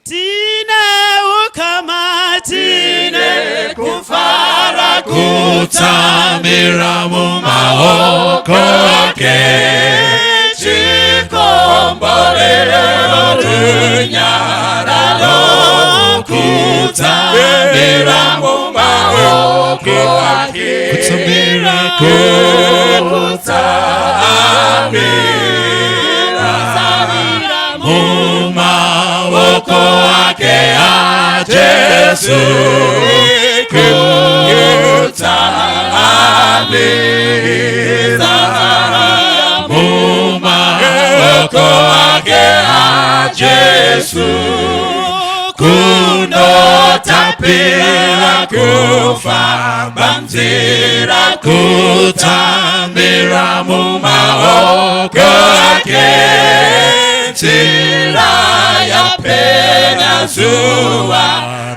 Tine ukama, tine kufara kutsamira mumaoko ake. Chikomborero, runyararo, kutsamira mumaoko ake. Kutsamira, kutsamira mumaoko ake aJesu, kutsamira mumaoko ake aJesu. Kunotapira kufamba nzira, kutsamira mumaoko ake. Nzira yapenya zuva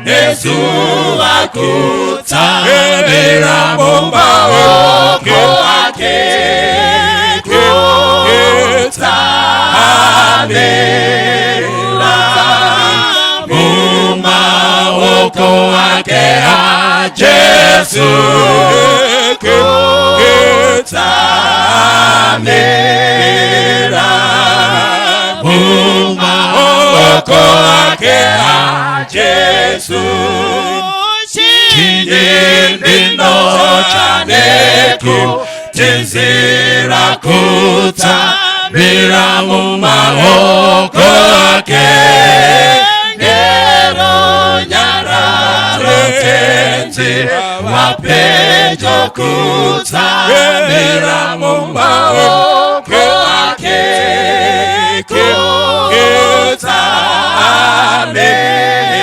nezuva, kutsamira mumaoko ake. Kutsamira mumaoko ake aJesu, kutsamira mumaoko ake aJesu. Chini ndinotya kutsamira mumaoko ake. Nerunyararo, Tenzi wapedyo, kutsamira mumaoko ake.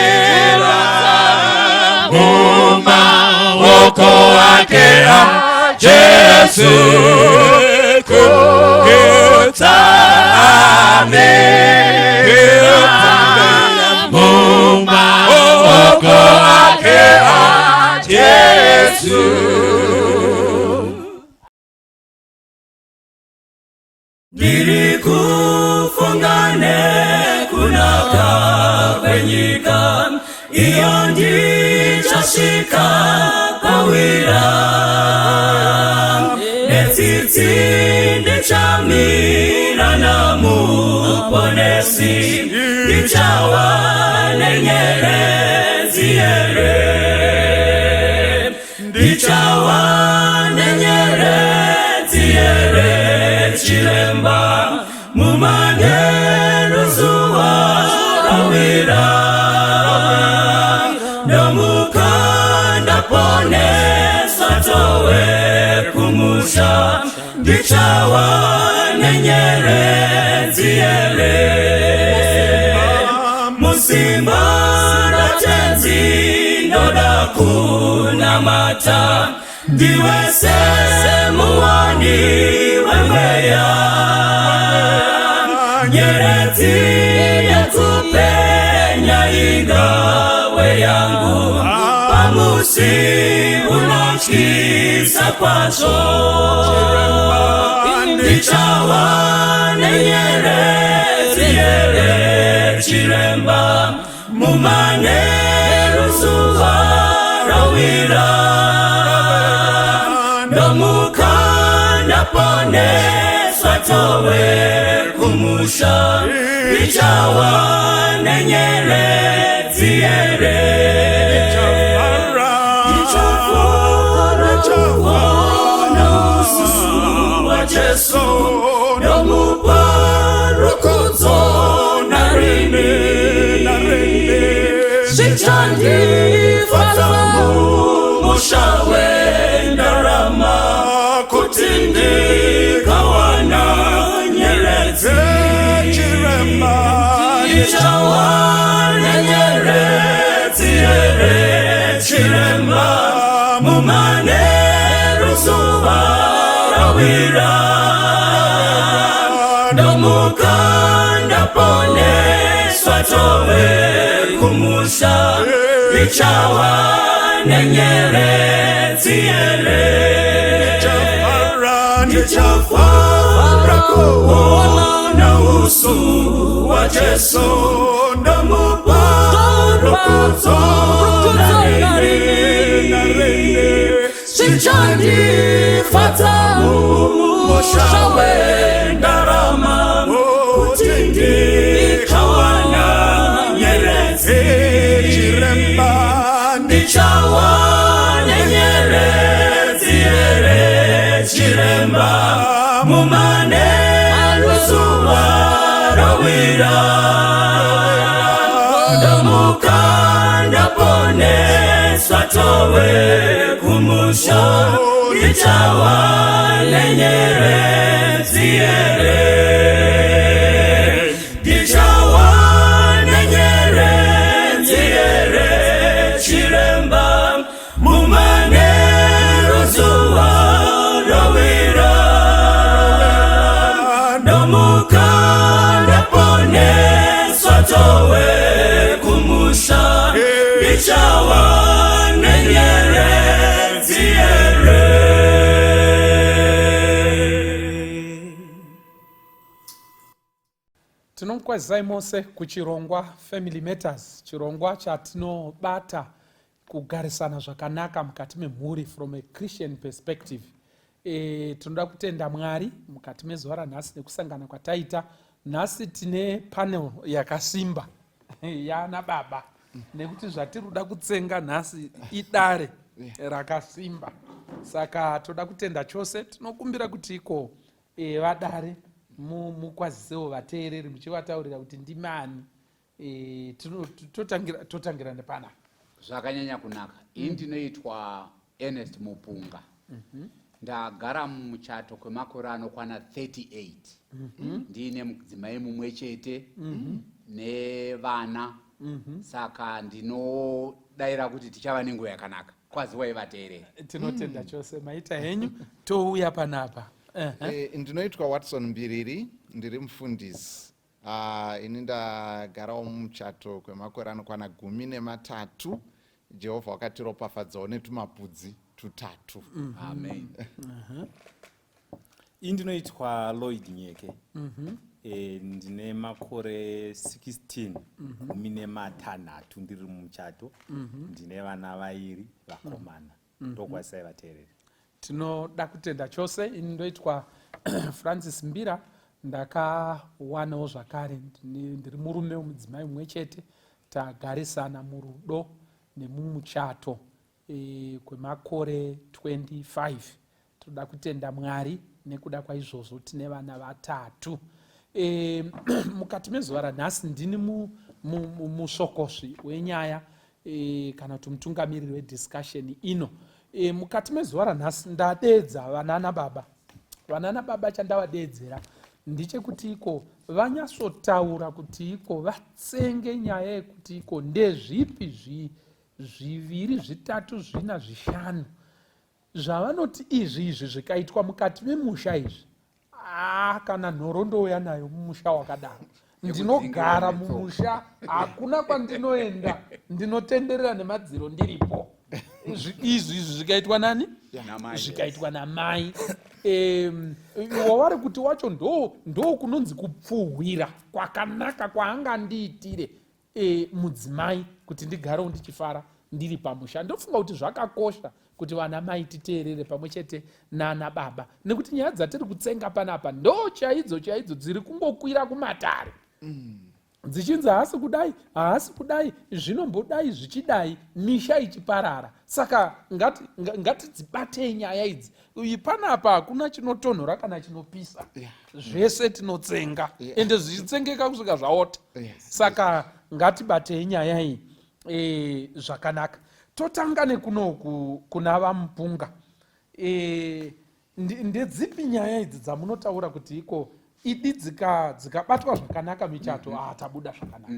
Kutsamira mumaoko ake aJesu, kutsamira mumaoko ake aJesu. Ndiri kufunga nekunaka kwenyika iyo ndichasvika pawira. Netsitsi ndichamira naMuponesi, ndichawa nenyeredzi here, ndichawa nenyeredzi here, chiremba, mumanheru zuva rawira. Ndomuka ndaponeswa, towe kumusha, ndichawa nenyeredzi here. Musimba raTenzi ndoda kunamata, ndiwe semuwani wemweya. Nyeredzi yekupenya ingawe yangu pamusi unotyisa kwazvo. Ndichawa nenyeredzi here, chiremba, mumanheru zuva rawira. Ndomuka ndaponeswa, towe kumusha, ndichawa nenyeredzi here. Ndichafara kuona uso waJesu, ndomupa rukudzo narini. Zvichandifadza mumusha wendarama kuti ndikawana nyeredzi. Ndichawana nyeredzi here, chiremba, mumanheru zuva rawira. Ndomuka ndaponeswa, tove kumusha, ndichawa nenyeredzi here. Ndichafara kuona uso waJesu, ndomupa Rukudzo narini zvichandifadza mumusha wendarama kuti ndikawana nyeredzi Chiremba. Ndichawana nyeredzi here, chiremba, mumanheru zuva rawira? Ndomuka ndaponeswa, towe kumusha. Ndichawana nyeredzi here? Ndichawana nyeredzi here, chiremba, mumanheru zuva rawira? Ndomuka ndaponeswa, towe kumusha. Ndichawana nyeredzi here? Tinomukwazisai mose kuchirongwa Family Matters, chirongwa chatinobata kugarisana zvakanaka mukati memhuri from a Christian perspective. Tinoda kutenda Mwari mukati mezuva ranhasi nekusangana kwataita nhasi. Tine panel yakasimba yana baba, nekuti zvatiri kuda kutsenga nhasi idare rakasimba. Saka toda kutenda chose. Tinokumbira kuti iko vadare mukwazisewo vateereri muchivataurira kuti ndimani. Totangira nepanapa. Zvakanyanya kunaka. Ini ndinoitwa Ernest Mupunga. Ndagara mumuchato kwemakore anokwana 38. Ndiine mudzimai mumwe chete nevana. Saka ndinodayira kuti tichava nenguva yakanaka. Kwaziwai vateereri. Tinotenda chose, maita henyu. Touya panapa. Ndinoitwa Watson Mbiriri, ndiri mufundisi. Ini ndagarawo mumuchato kwemakore anokwana 13. Jehovha wakatiropafadzawo netumapudzi tutatu. Amen. Ini ndinoitwa Lloyd Nyeke. Ndine makore 16, 16, ndiri mumuchato. Ndine vana vairi vakomana. Ndokwazisai vateereri. Tinoda kutenda chose. Ini ndoitwa Francis Mbira. Ndakawanawo zvakare, ndiri murume wemudzimai mumwe chete. Tagarisana murudo nemumuchato kwemakore 25. Toda kutenda Mwari nekuda kwaizvozvo. Tine vana vatatu. Mukati mezuva ranhasi ndini musvokosvi wenyaya kana kuti mutungamiriri wediscussion ino. Mukati mezuva ranhasi ndadeedza vanana baba. Vanana baba, chandavadeedzera ndechekuti iko vanyatsotaura kuti iko vatsenge nyaya yekuti iko ndezvipi zviviri, zvitatu, zvina, zvishanu zvavanoti izvi zvikaitwa mukati memusha izvi, aa, kana nhoro ndouya nayo mumusha wakadaro, ndinogara mumusha, hakuna kwandinoenda, ndinotenderera nemadziro ndiripo. Izvi zvikaitwa nani? Namai. Zvikaitwa namai wavari kuti wacho ndo kunonzi kupfuhwira kwakanaka kwaangandiitire mudzimai kuti ndigarewo ndichifara ndiri pamusha. Ndofunga kuti zvakakosha kuti vana mai titeerere pamwe chete nana baba, nekuti nyaya dzatiri kutsenga panapa ndo chaidzo chaidzo dziri kungokwira kumatare dzichinzi haasi kudai, haasi kudai, zvinombodai, zvichidai, misha ichiparara. Saka ngatidzibatei nyaya idzi. Iyi panapa hakuna chinotonhora kana chinopisa, zvese tinotsenga, ende zvichitsengeka kusvika zvaota. Saka ngatibatei nyaya iyi zvakanaka. Totanga nekunoku kuna vaMupunga. Ndedzipi nyaya idzi dzamunotaura kuti iko idi dzikabatwa zvakanaka michato, tabuda zvakanaka?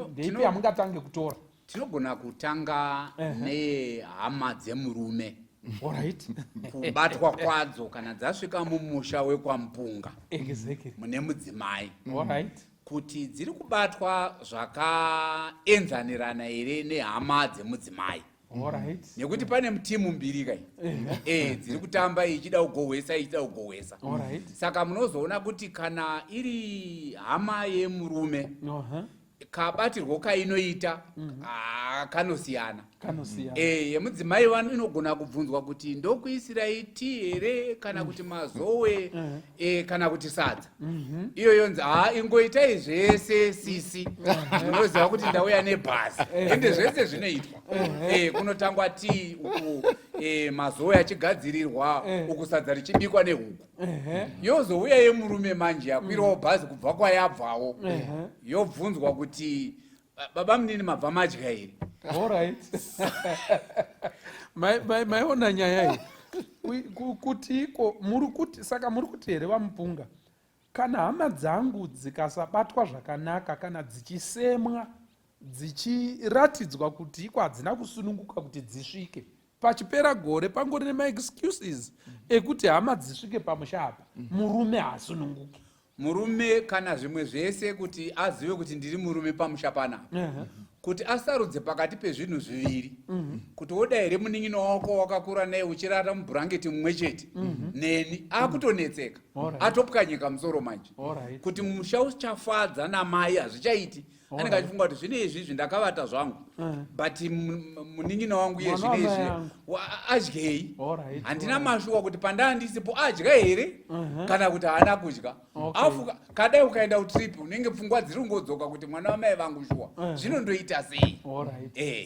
Ndeipi yamungatange kutora? Tinogona kutanga nehama dzemurume, kubatwa kwadzo kana dzasvika mumusha wekwaMupunga mune mudzimai, kuti dziri kubatwa zvakaenzanirana here nehama dzemudzimai, nekuti pane mutimu mbiri kai dziri kutamba, ichida kugohwesa, ichida kugohwesa. Saka munozoona kuti kana iri hama yemurume Kabatirwo kainoita ah, kanosiyana. Kanosiyana. Yemudzimai wanu inogona kubvunzwa kuti ndokuisirai tii here kana kuti mazowe kana kuti sadza. Iyo yonzi, "Ha, ingoitai zvese sisi, munoziva kuti ndauya nebhazi." Ende zvese zvinoitwa. Kunotangwa tii uku, mazowe achigadzirirwa uku, sadza richibikwa nehuku. Yozouya yemurume manje, yakwirawo bhazi kubva kwayabvawo, yobvunzwa kuti, "Baba munini, mabva madya here?" Alright, maiona nyaya iyi. Kuti iko muri kuti, saka muri kuti here, vaMupunga, kana hama dzangu dzikasabatwa zvakanaka kana dzichisemwa, dzichiratidzwa kuti iko hadzina kusununguka kuti dzisvike, pachipera gore pangori nemaexcuses ekuti hama dzisvike pamusha apa, murume haasununguki? Murume kana zvimwe zvese, kuti azive kuti ndiri murume pamusha panapa, kuti asarudze pakati pezvinhu zviviri, kuti woda here munin'ina wako wakakura naye uchirara mubhurangeti mumwe chete neni, akutonetseka. Atopwanyika musoro manje. Kuti musha uchafadza namai hazvichaiti. Anenge achifunga kuti zvine izvizvi ndakavata zvangu, but munin'ina wangu iye Mwana zvine wamai izvi angu. Adyei? Handina mashuwa kuti pandaa ndisipo adya here kana kuti haana kudya. Afuka kadai ukaenda kutrip, unenge pfungwa dziri kungodzoka kuti mwana wamai vangu shuwa, zvinondoita sei?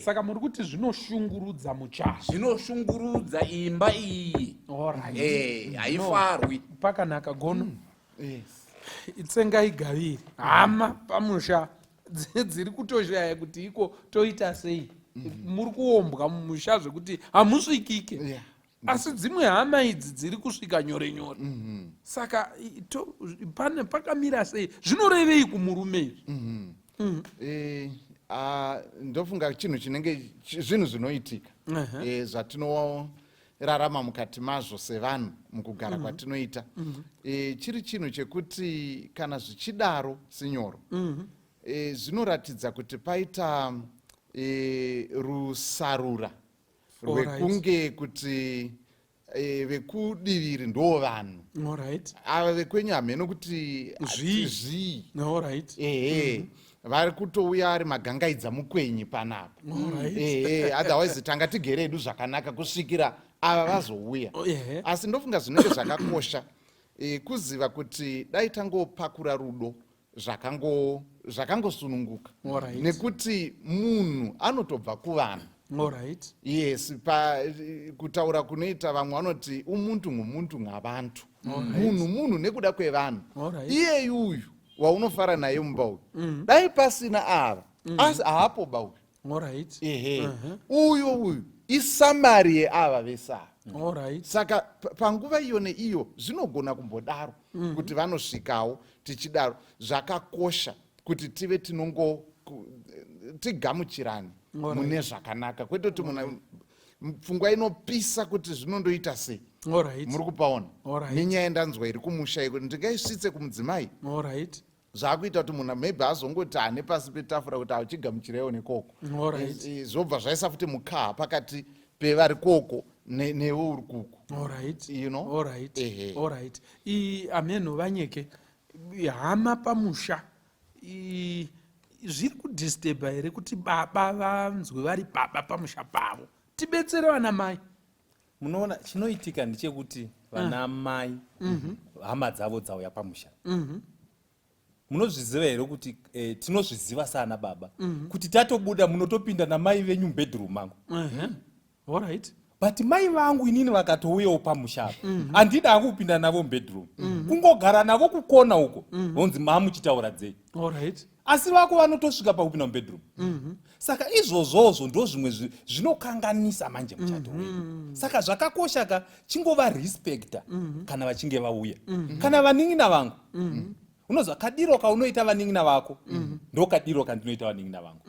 Saka muri kuti zvinoshungurudza muchato? Zvinoshungurudza imba iyi. Haifarwi. Pakanaka, Gono. Itsengai gaviri, hama pamusha dziri kutoshaya kuti iko toita sei. Muri kuombwa mumusha zvekuti hamusvikike, asi dzimwe hama idzi dziri kusvika nyore nyore. Saka pane pakamira sei? Zvinorevei kumurume izvi? Ah, ndofunga chinhu chinenge zvinhu zvinoitika zvatinorarama mukati mazvo sevanhu mukugara kwatinoita. Chiri chinhu chekuti kana zvichidaro sinyoro, zvinoratidza kuti paita rusarura rwekunge kuti vekudiviri ndo vanhu, ava vekwenyu hameno kuti Zvii. Zvii. Ehe, vari kutouya ari magangaidza mukwenyi panapa. Ehe, otherwise tanga tigere hedu zvakanaka kusvikira ava vazouya. Asi ndofunga zvinenge zvakakosha kuziva kuti dai tangopakura rudo zvakangosununguka, nekuti munhu anotobva kuvanhu. Yes, pa kutaura kunoita vamwe vanoti umuntu ngumuntu ngabantu, munhu munhu nekuda kwevanhu. Iyeyu uyu waunofara naye mumba uyu, dai pasina ava, asi haapo ba uyu. Ehe, uyo uyu isamari yeava vese ava. Saka panguva iyo neiyo zvinogona kumbodaro kuti vanosvikawo tichidaro. Zvakakosha kuti tive tinongo tigamuchirane mune zvakanaka, kwete kuti munhu pfungwa inopisa kuti zvinondoita sei. Muri kupaona nenyaya ndanzwa iri kumusha iko, ndingaisvitse kumudzimai. Zvaakuita kuti munhu maybe azongoti hane pasi petafura kuti achigamuchirewo nekoko. Zvobva zvaisa futi mukaha pakati pevari koko newe uri kuko. You know? Alright. Alright, ameno vanyeke, hama pamusha zviri kudisturba here kuti baba vanzwe vari baba pamusha pavo? Tibetsere vana mai. Munoona, chinoitika ndechekuti vana mai, hama dzavo dzauya pamusha. Munozviziva here kuti tinozviziva saana baba kuti tatobuda munotopinda namai venyu mubedroom mangu? But mai vangu inini vakatouyawo pamusha apa, handida hangu kupinda navo mubedroom, kungogara navo kukona uko, vonzi mamuchitaura dzei. Asi vako vanotosvika pakupinda mubedroom. Saka izvozvozvo ndo zvimwe zvinokanganisa manje muchato wedu. Saka zvakakosha ka chingova respecta kana vachinge vauya, kana vanin'ina vangu. Unoziva kadiro kaunoita vanin'ina vako, ndo kadiro kandinoita vanin'ina vangu.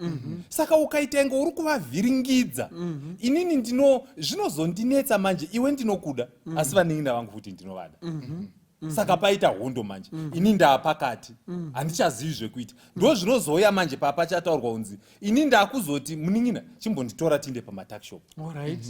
Saka ukaita inge uri kuvavhiringidza, inini ndino zvinozondinetsa manje. Iwe ndinokuda, asi vanin'ina vangu futi ndinovada. Saka paita hondo manje. Ini ndaapakati, handichazivi zvekuita. Ndo zvinozouya manje pachataurwa kunzi ini ndakuzoti, "Munin'ina, chimbonditora tiinde pamatuckshop."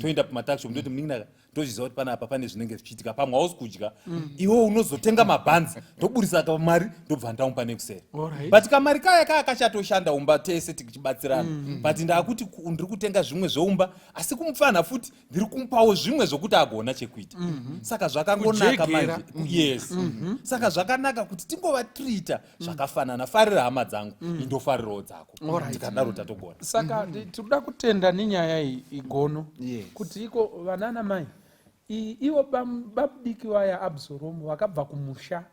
Toenda pamatuckshop, ndoti, "Munin'ina, Ndozviziva kuti panapa pane zvinenge zvichiitika, pamwe hausi kudya. Iwe unozotenga mabhanzi, ndoburisa kamari, ndobva ndamupa nekuseri. But kamari kaya kaya kachatoshanda umba tese tichibatsirana. But ndakuti ndiri kutenga zvimwe zveumba, asi kumupfanha futi ndiri kumupawo zvimwe zvokuti agona chekuita. Saka zvakangonaka. Kujegera. Manje yes. Saka zvakanaka kuti tingovatreata zvakafanana. Farira hama dzangu, indofarirawo dzako. Tikadaro tatogona. Saka tinoda kutenda nenyaya iyi, igono kuti iko vanana mai ivo babudiki vaya Absalomu vakabva kumusha,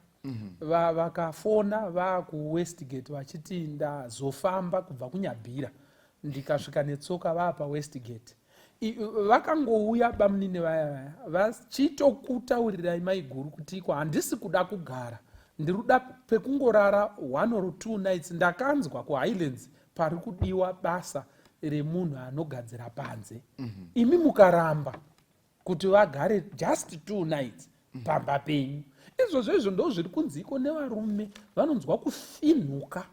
vakafona vakuWestgate vachiti ndazofamba kubva kuNyabhira ndikasvika netsoka vaa paWestgate. Vakangouya bamunini vaya vaya vachitokutaurirai maiguru kuti iko handisi kuda kugara, ndiri kuda pekungorara one or two nights. Ndakanzwa kuHighlands pari kudiwa basa remunhu anogadzira panze. Imi mukaramba kuti vagare just two nights pamba penyu. Izvozvo izvo ndo zviri kunziko nevarume vanonzwa kufinhuka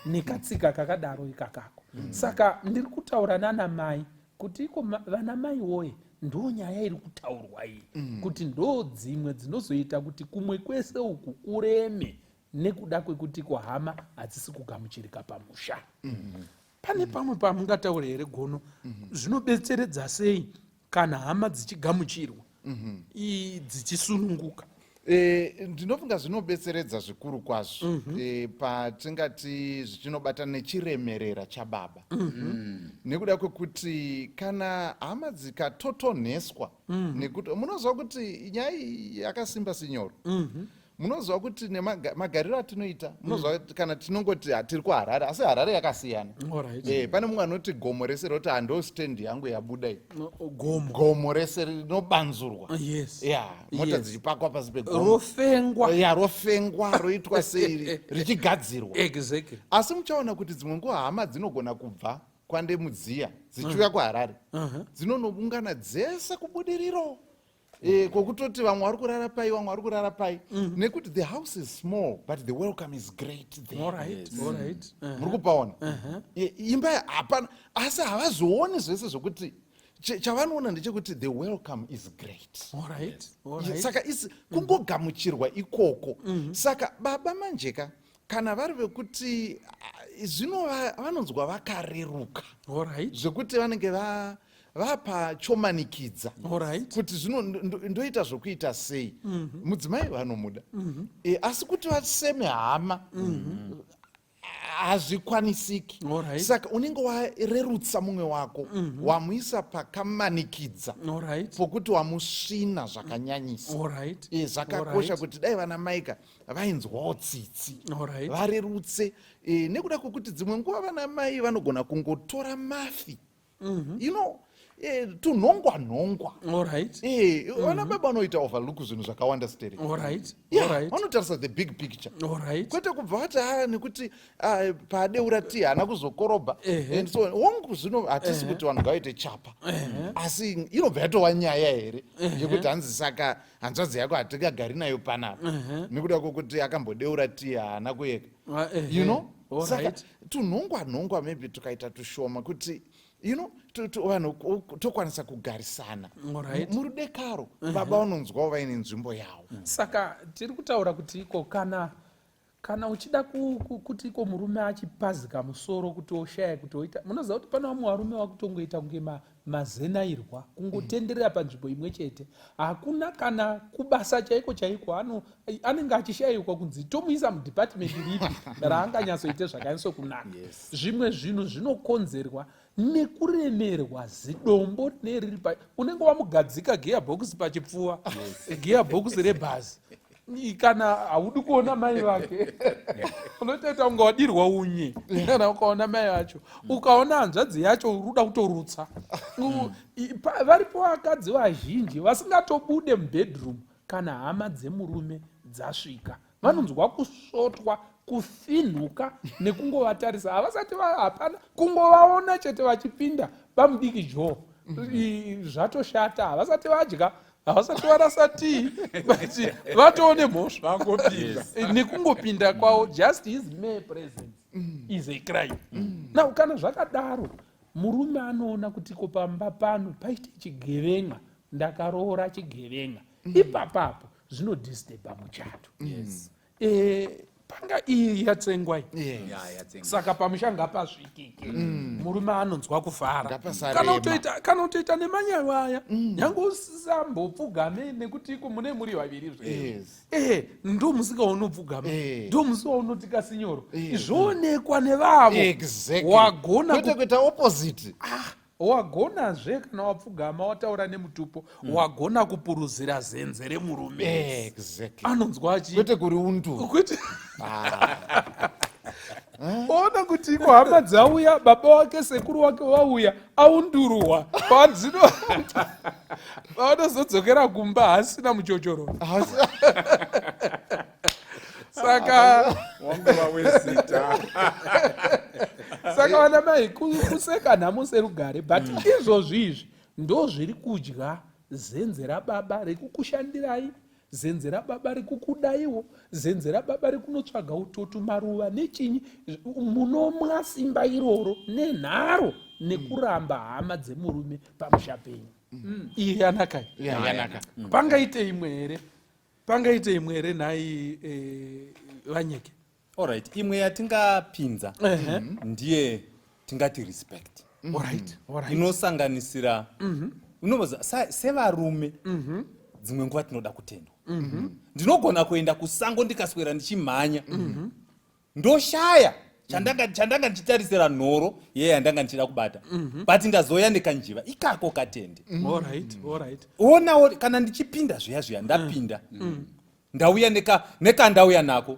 nekatsika kakadaro ikakako. Saka ndiri kutaura nana mai kuti iko vana mai woye, ndo nyaya iri kutaurwa iyi, kuti ndo dzimwe dzinozoita kuti kumwe kwese uku kureme nekuda kwekuti ko hama hadzisi kugamuchirika pamusha. Pane pamwe pamungataura here, Gono, zvinobetseredza sei kana hama dzichigamuchirwa, dzichisununguka? Ndinofunga zvinobetseredza zvikuru kwazvo. Patingati zvichinobata nechiremerera chababa, nekuda kwekuti kana hama dzikatotonheswa, nekuti munoziva kuti nyaya iyi yakasimba sinyoro. Munoziva kuti nemagariro atinoita, munoziva kuti kana tinongoti hatiri kuHarare, asi Harare yakasiyana. Pane mumwe anoti gomo rese roti hando stand yangu yabuda iyi. No, gomo. Gomo rese rinobanzurwa. Ya, mota dzichipakwa pasi pegomo. Rofengwa. Ya, rofengwa, roitwa sei, richigadzirwa. Asi muchaona kuti dzimwe nguva hama dzinogona kubva kwaNdemudziya dzichiuya kuHarare, dzinonoungana dzese kuBudiriro, kwokutoti vamwe vari kurara pai, vamwe vari kurara pai, nekuti the house is small but the welcome is great there. All right. Muri kupaona? Imba hapana, asi havazooni zvese zvokuti chavanoona ndechekuti the welcome is great. All right. Saka isi kungogamuchirwa ikoko. Saka baba manjeka kana vari vekuti zvino vanonzwa vakareruka, zvekuti vanenge vapachomanikidza kuti zvino ndoita zvokuita sei. Mudzimai vanomuda, asi kuti vaseme hama hazvikwanisiki. Saka unenge warerutsa mumwe wako, wamuisa pakamanikidza pokuti wamusvina zvakanyanyisa. Zvakakosha kuti dai vana maika vainzwawo tsitsi, varerutse, nekuda kwekuti dzimwe nguva vana mai vanogona kungotora mafi, tunhongwa nhongwa. Vana baba vanoita overlook zvinhu zvakawanda stereki. Yeah, vanotarisa the big picture, kwete kubva vati a nekuti ah, paadeura tii haana kuzokorobha and so on. Hongu, zvino hatisi kuti vanhu ngavaite chapa, asi inobva yatova nyaya here yekuti hanzi saka hanzvadzi yako hatingagari nayo panapa nekuda kwokuti akambodeura tii haana kuyeka? Saka tunhongwa nhongwa maybe tukaita tushoma kuti vanhu tokwanisa kugarisana murudekaro, baba vanonzwawo vaine nzvimbo yavo. Saka tiri kutaura kuti iko kana uchida kuti iko murume achipazika musoro kuti oshaya kuti oita, munoziva kuti pane vamwe varume vakutongoita kunge mazenairwa, kungotenderera panzvimbo imwe chete, hakuna kana kubasa chaiko chaiko. Anenge achishayikwa kunzi tomuisa mudepartment ripi raanganyatsoite zvakanyatsokunaka. Zvimwe zvinhu zvinokonzerwa nekuremerwa zidombo neriri pa unenge wamugadzika gearbox pachipfuva, gearbox rebhazi. Kana haudi kuona mai vake, unotoita kunge wadirwa unye. Kana ukaona mai vacho, ukaona hanzvadzi yacho, uri kuda kutorutsa. Varipo vakadzi vazhinji vasingatobude mubedroom kana hama dzemurume dzasvika. Vanonzwa kusvotwa, kufinhuka nekungovatarisa. Havasati hapana, kungovaona chete vachipinda pamudiki Joe, zvatoshata. Havasati vadya, havasati varasa tii, but vatoone mhosva. Vangopinda. Nekungopinda kwavo, just his mere presence is a crime. Now kana zvakadaro, murume anoona kuti ko pamba pano paite chigevenga. Ndakaroora chigevenga. Ipapapo zvinodisturba muchato. E, panga iyi yatsengwa iyi. Ya, yatsenga. Saka pamusha ngapasvikike. Murume anonzwa kufara. Ngapasarema. Kana utoita nemanyayo aya, nyange usambopfugame nekuti iko mune muri vaviri zve. Ndo musika waunopfugama. Ndo musika waunoti kasinyoro. Zvoonekwa nevavo. Wagona Kwete kuita opposite. Wagonazve kana wapfugama wataura nemutupo, wagona kupuruzira zenze remurume. Anonzwa achi Kwete kuri unduru. Kwete. Ona kuti iko hama dzauya, baba wake, sekuru wake wauya, aunduruwa. Paanozodzokera kumba hasina muchochoro. Saka Wangova wezita. Saka vana mai, kuseka nhamo serugare, but izvozvi izvi ndo zviri kudya zenze rababa rekukushandirai, zenze rababa rekukudaiwo, zenze rababa rekunotsvaga utotu, maruva nechinyi. Munomwa simba iroro nenharo nekuramba hama dzemurume pamusha penyu. Iyi yanaka iyi. Ya, yanaka. Pangaite imwe here? Pangaite imwe here nhai, vanyeke? Alright, imwe yatingapinza ndiye tingati respect. Inosanganisira unoboza sevarume dzimwe nguva tinoda kutendwa. Ndinogona kuenda kusango ndikaswera ndichimhanya, ndoshaya chandanga ndichitarisira, nhoro yeye yandanga ndichida kubata, but ndazoya nekanjiva ikako, katende. Onawo kana ndichipinda zviya zviya, ndapinda, ndauya nekandauya nako,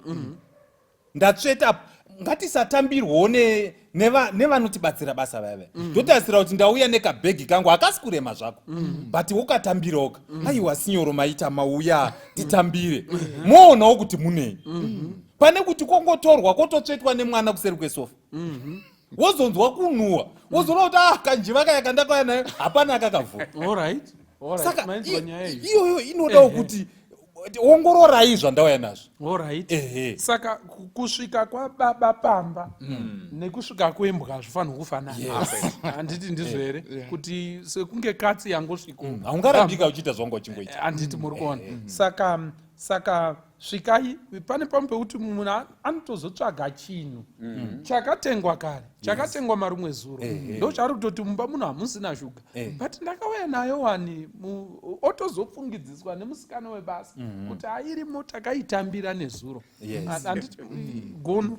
ndatsveta. Ngatisatambirwawo nevanotibatsira basa vaya vaya. Ndotarisira kuti ndauya nekabhegi kangu, hakasi kurema zvako, but wokatambirawoka. Aiwa sinyoro, maita mauya, titambire, moonawo kuti munei, pane kuti kongotorwa kototsvetwa nemwana kuseri kwesofa, wozonzwa kunhuhwa, wozoona kuti ah, kanjiva kaya kandakauya nayo hapana akakavhura. Saka Mainzwa nyaya iyi. iyoyo inodawo kuti ongororai zvandauya nazvo. Saka kusvika kwababa pamba nekusvika kwembwa hazvifanirwi kufanana, handiti ndizvo here? Kuti sekunge katsi yangosvika. Haungarambika uchiita zvawanga uchingoita. Handiti muri kuona? Saka svikai pane pamwe pekuti munhu anotozotsvaga chinhu chakatengwa kare, chakatengwa marumwe zuro, ndo chaari kutoti mumba muno hamusina shuga, but ndakauya nayo wani. Otozofungidziswa nemusikana webasa kuti airimo, takaitambira nezuro. Handiti gono?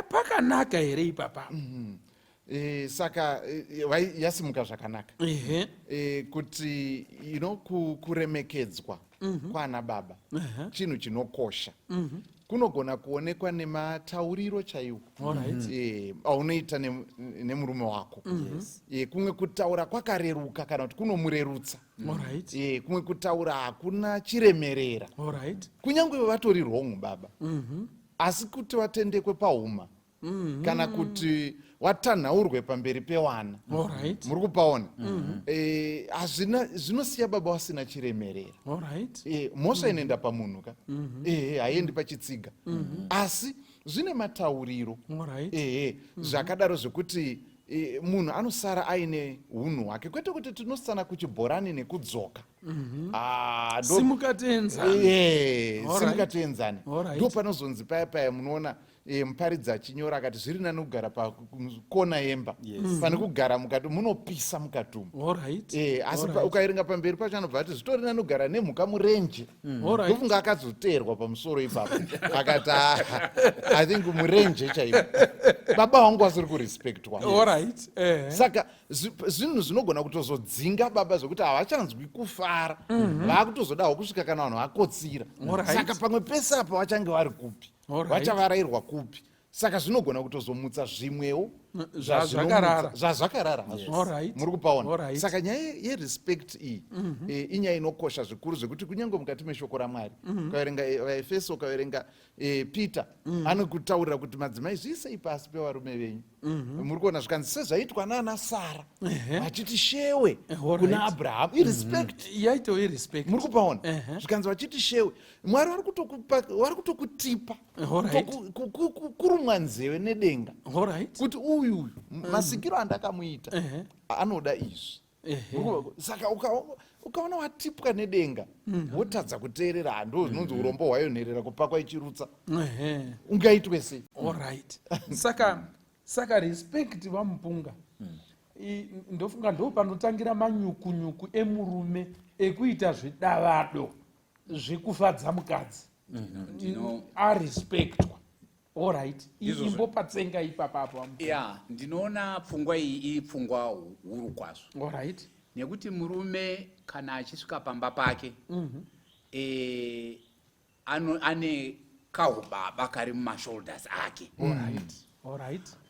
Pakanaka here ipapa? Saka yasimuka zvakanaka. Kuti kuremekedzwa kwana baba chinhu chinokosha, kunogona kuonekwa nematauriro chaiwo aunoita nemurume wako. Kumwe kutaura kwakareruka kana kuti kunomurerutsa. Kumwe kutaura hakuna chiremerera. Kunyange vatori wrong baba, asi kuti watendekwe pauma kana kuti watanhaurwe pamberi pewana, muri kupaona, hazvina, zvinosiya baba wasina chiremerera. Mhosva inoenda pamunhu ka, ehe, haiendi pachitsiga, asi zvine matauriro. Ehe, zvakadaro zvekuti munhu anosara aine unhu hwake, kwete kuti tinosana kuchibhorani nekudzoka. Ah, Simuka tienzane. Simuka tienzane. Ndo panozonzi paya paya munoona muparidzi achinyora akati zviri nani kugara pakona yemba pane kugara mukati munopisa mukati umu. Asi ukaverenga pamberi pacho anobva ati zvitori nani kugara nemhuka murenje. Ndofunga akazoteerwa pamusoro ipapo akati, "Ah, I think murenje chaivo baba vangu vasiri kurespectwa." Saka zvinhu zvinogona kutozodzinga baba zvekuti havachanzwi kufara, vaakutozodawo kusvika kana vanhu vakotsira. Saka pamwe pese apa vachange vari kupi? Vachavarayirwa kupi? Saka zvinogona kutozomutsa zvimwewo. Zvakarara. Zvazvakarara hazvo. Muri kupaona? Saka nyaya yerespect iyi inyaya inokosha zvikuru, zvekuti kunyange mukati meshoko raMwari, ukaverenga vaEfeso, ukaverenga Peter, anokutaurira kuti madzimai zviisei pasi pevarume venyu. Muri kuona, zvikanzi sezvaitwa nana Sara vachiti shewe kuna Abrahamu, irespect. Yaito irespect. Muri kupaona? Zvikanzi vachiti shewe. Mwari vari kutokutipa kurumwa nzeve nedenga kuti uyu uyu masikiro andakamuita anoda izvi. Saka Ukaona watipwa nedenga wotadza kuteerera, hando zvinonzi urombo hwayo nherera kupakwa ichirutsa. Ungaitwe sei? Alright, saka respect, vaMupunga, ndofunga ndo panotangira manyukunyuku emurume ekuita zvidavado zvekufadza mukadzi. Arespectwa, alright. Imbopatsenga ipapapo, vaMupunga. Ya, ndinoona pfungwa iyi iri pfungwa huru kwazvo, nekuti murume kana achisvika pamba pake ane kahubaba kari mumashoulders ake.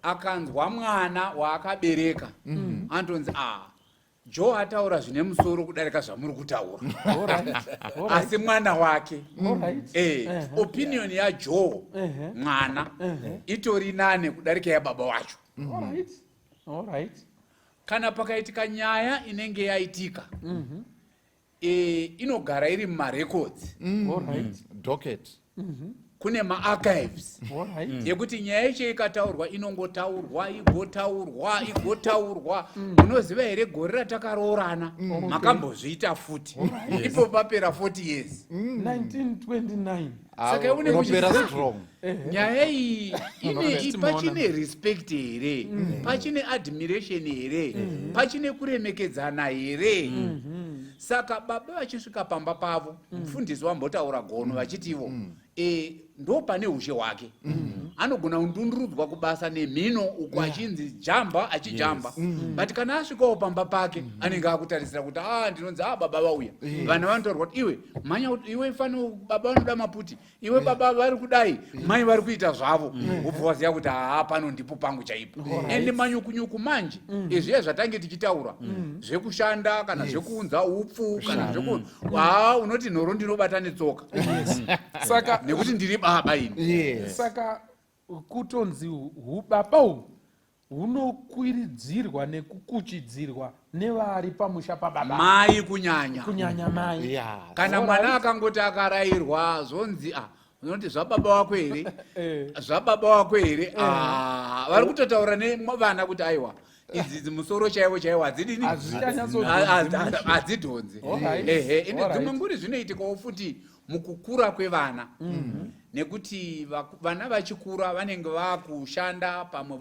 Akanzwa mwana waakabereka anotonzi, "A, Joe ataura zvine musoro kudarika zvamuri kutaura," asi mwana wake. Opinion yaJoe mwana itori nane kudarika yababa wacho. Kana pakaitika nyaya inenge yaitika, inogara iri mumarecords. Docket. Kune maarchives yekuti nyaya yacho ikataurwa, inongotaurwa, igotaurwa, igotaurwa. "Unoziva here gore ratakaroorana makambozviita futi?" Ipo papera 40 years. 1929. Saka une Unopera strong. Nyaya iyi Timoona. pachine respect here? Pachine admiration here? Pachine kuremekedzana here? Saka baba vachisvika pamba pavo, mufundisi wambotaura gono vachitivo ndo pane ushe hwake. Anogona kundundurudzwa kubasa nemhino uku achinzi jamba, achijamba, but kana asvikawo pamba pake anenge akutarisira kuti, "A, ndinonzi, a, baba vauya." Vana vanotaurwa kuti, "Iwe mhanya, kuti iwe fano baba vanoda maputi, iwe baba vari kudai, mai vari kuita zvavo." Wobva waziva kuti, "Haa, pano ndipo pangu chaipo." Ende manyukunyuku manje izviya zvatange tichitaura zvekushanda kana zvekuunza upfu kana zveku, haa, unoti, "Nhoro ndinobata netsoka Saka nekuti ndiri baba ini." Saka kutonzi hubaba uhu hunokwiridzirwa nekukuchidzirwa nevari pamusha pababa. Mai kunyanya. Kunyanya mai. Kana mwana akangoti akarayirwa, zvonzi, "Ah, unoti zvababa wako here?" "Zvababa wako here?" Ah, vari kutotaura nevana kuti, "Aiwa, idzi musoro chaiwo chaiwo hadzidini." Hazvichanyatsodhonzi mushe. Hadzidhonzi. Ehe, ende dzimwe nguri zvinoitikawo futi mukukura kwevana, nekuti vana vachikura vanenge vakushanda, pamwe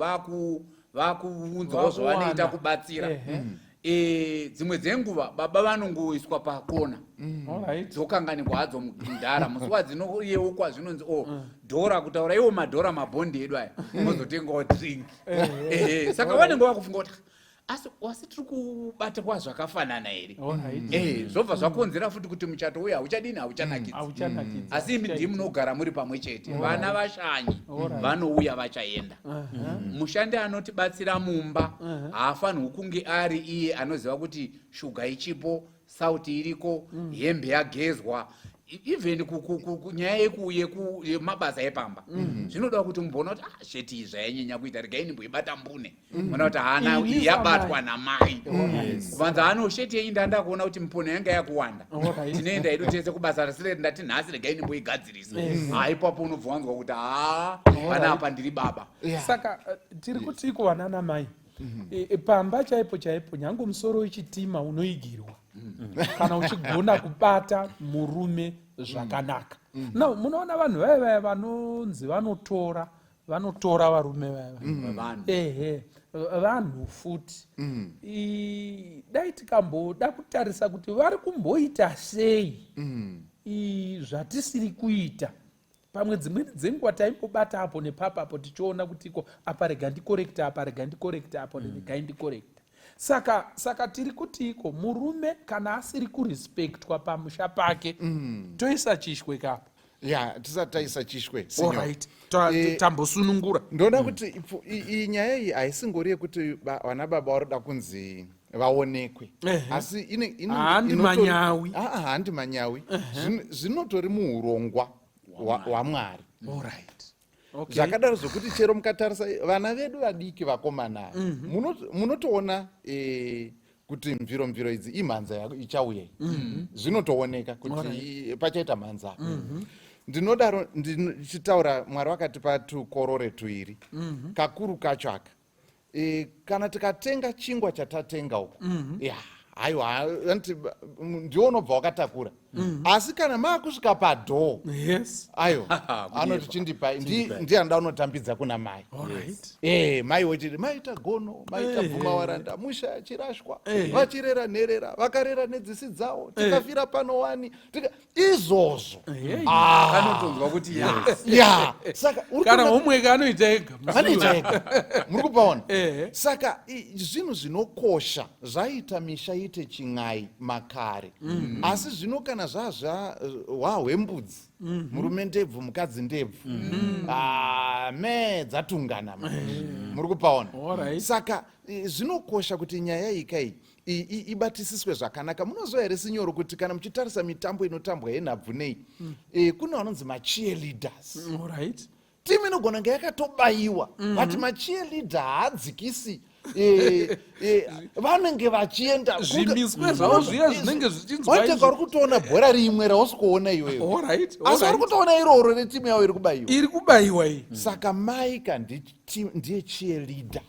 vakuunzawo zvavanoita Vakuwana. kubatsira. Dzimwe dzenguva baba vanongoiswa pakona, dzokanganikwa hadzo mudhara. Musi wadzinoyeukwa zvinonzi, "O, dhora," kutaura iwo madhora, mabhondi edu aya, mozotengawo drink. Ehe, saka vanenge vakufunga kuti, "Asi wasi tiri kubatwa zvakafanana here?" Zvobva zvakonzera futi kuti muchato uyu hauchadini, hauchanakidzi. Hauchanakidzi. Asi imi ndii munogara muri pamwe chete. Vana vashanyi vanouya, vachaenda. Mushandi anotibatsira mumba haafanirwi kunge ari iye anoziva kuti shuga ichipo, sauti iriko, hembe yagezwa. Even nyaya yemabasa epamba zvinoda kuti mumboona kuti, "Ah, sheti iyi zvayanyanya kuita, regai ndimboibata mbune." Ona kuti haana Ini iyi yabatwa samai. namai. Kuvanza ano sheti yenyu, ndanda kuona kuti mipono yanga yakuwanda. Tinoenda hedu tese kubasa rasire, ndati nhasi regai ndimboigadzirisa. Ha, ipapo unobva wanzwa kuti, "Haa, panapa ndiri baba." Saka tiri kuti iko vanana mai, pamba chaipo chaipo, nyange musoro wechitima unoigirwa kana uchigona kubata murume zvakanaka. Now munoona vanhu vaya vaya vanonzi vanotora varume vaya vaya. Vanhu. Ehe, vanhu futi. Dai tikamboda kutarisa kuti vari kumboita sei zvatisiri kuita. Pamwe dzimweni dzenguva taimbobata apo nepapapo tichiona kuti iko apa rega ndikorekta, apa rega ndikorekta, apo regai ndikorekta. Saka tiri kuti iko murume kana asiri kurespektwa pamusha pake, toisa chishwe kapo. Ya, tisati taisa chishwe, senior. Alright. Tambosunungura. Ndoda kuti iyi nyaya iyi haisingori yekuti vana baba varikuda kunzi vaonekwe, asi Handi manyawi. Ah, ah, handi manyawi. Zvinotori muurongwa hwaMwari. Zvakadaro zvokuti chero mukatarisa vana vedu vadiki vakomana ava, munotoona kuti mviro mviro idzi imhanza ichauya iyi. Zvinotooneka kuti pachaita mhanza apa. Ndinodaro ndichitaura, Mwari vakatipa tukorore tuiri, kakuru kacho aka, kana tikatenga chingwa chatatenga uko ya. Haiwa, anti ndiwo unobva wakatakura. Asi kana maakusvika padoor, ayo anoti chindipai, ndiye anoda unotambidza kuna mai. Mai wochiti maita gono, maita bvuma waranda, musha chirashwa, vachirera nherera, vakarera nedzisi dzawo, tikafira pano wani izvozvo. Anotonzwa kuti yes. Ya, saka uri Kana homweke anoita ega. Anoita ega, muri kupaona? Ehe. Saka zvinhu zvinokosha zvaita misha iite chin'ai makare, asi zvino kana zvazva hwahwembudzi, murume ndebvu, mukadzi ndebvu, ah, me dzatungana manje, muri kupaona? Saka zvinokosha kuti nyaya iyi kai ibatisiswe zvakanaka. Munoziva here, sinyoro, kuti kana muchitarisa mitambo inotambwa yenhabvu nei, kune vanonzi macheerleaders? Timu inogona kunge yakatobayiwa, but macheerleader haadzikisi, vanenge vachienda. Zvimiswe zvavo zviya zvinenge zvichinzwa. Waiteka uri kutoona bhora rimwe rausi kuona iweyo, asi vari kutoona iroro retimu yavo iri kubayiwa. Iri kubayiwa iyi. Saka maika ndiye cheerleader,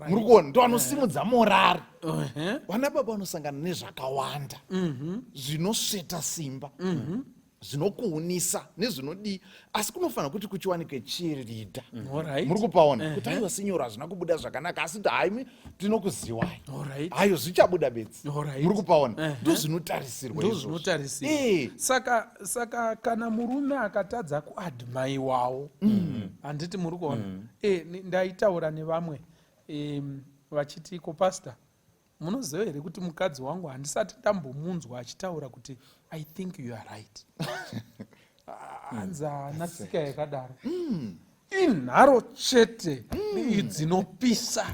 muri kuona? Ndo anosimudza morari. Vana baba vanosangana nezvakawanda zvinosveta simba, zvinokuunisa nezvinodii, asi kunofanira kuti kuchiwanike cheerleader, muri kupaona? Kuti aiwa, sinyoro, hazvina kubuda zvakanaka, asi haimi tinokuziwai, hayo zvichabuda bedzi, muri kupaona? Ndo zvinotarisirwa Ndo izvozvo. zvinotarisirwa. Saka kana murume akatadza kuadmaiwawo, handiti muri kuona? Ndaitaura nevamwe vachiti, "Ko pastor, munoziva here kuti mukadzi wangu handisati ndambomunzwa achitaura kuti 'I think you are right'?" Hanzi haana tsika yakadaro, inharo chete dzinopisa.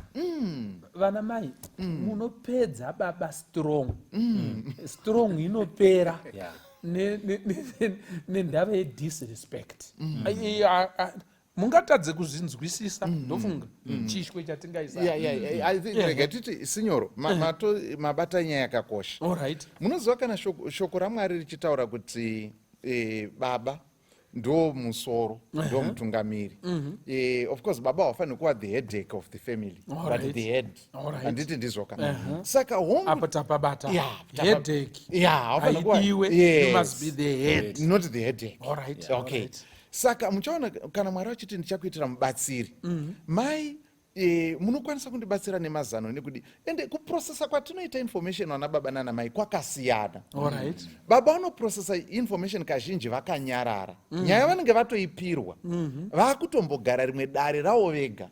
Vana mai, munopedza baba strong, strong inopera nendava yedisrespect. Mungatadze kuzvinzwisisa, ndofunga chishwe chatingaisa. Yeah. I think rega titi, sinyoro, mabata nyaya yakakosha. Munoziva kana shoko raMwari richitaura kuti baba ndo musoro, ndo mutungamiri, of course baba havafaniri kuva the headache of the family, but the head. Handiti ndizvoka? Saka hongu Apo tapabata. Headache Yeah, havafaniri kuva haidiwe. Yes. You must be the head. Not the headache. Okay. Saka muchaona kana Mwari achiti, "Ndichakuitira mubatsiri," mai, munokwanisa kundibatsira nemazano nekudi. Ende kuprocessa kwatinoita information, vana baba nana mai, kwakasiyana. Baba vanoprocessa information kazhinji vakanyarara. Nyaya vanenge vatoipirwa, vakutombogara rimwe dare ravo vega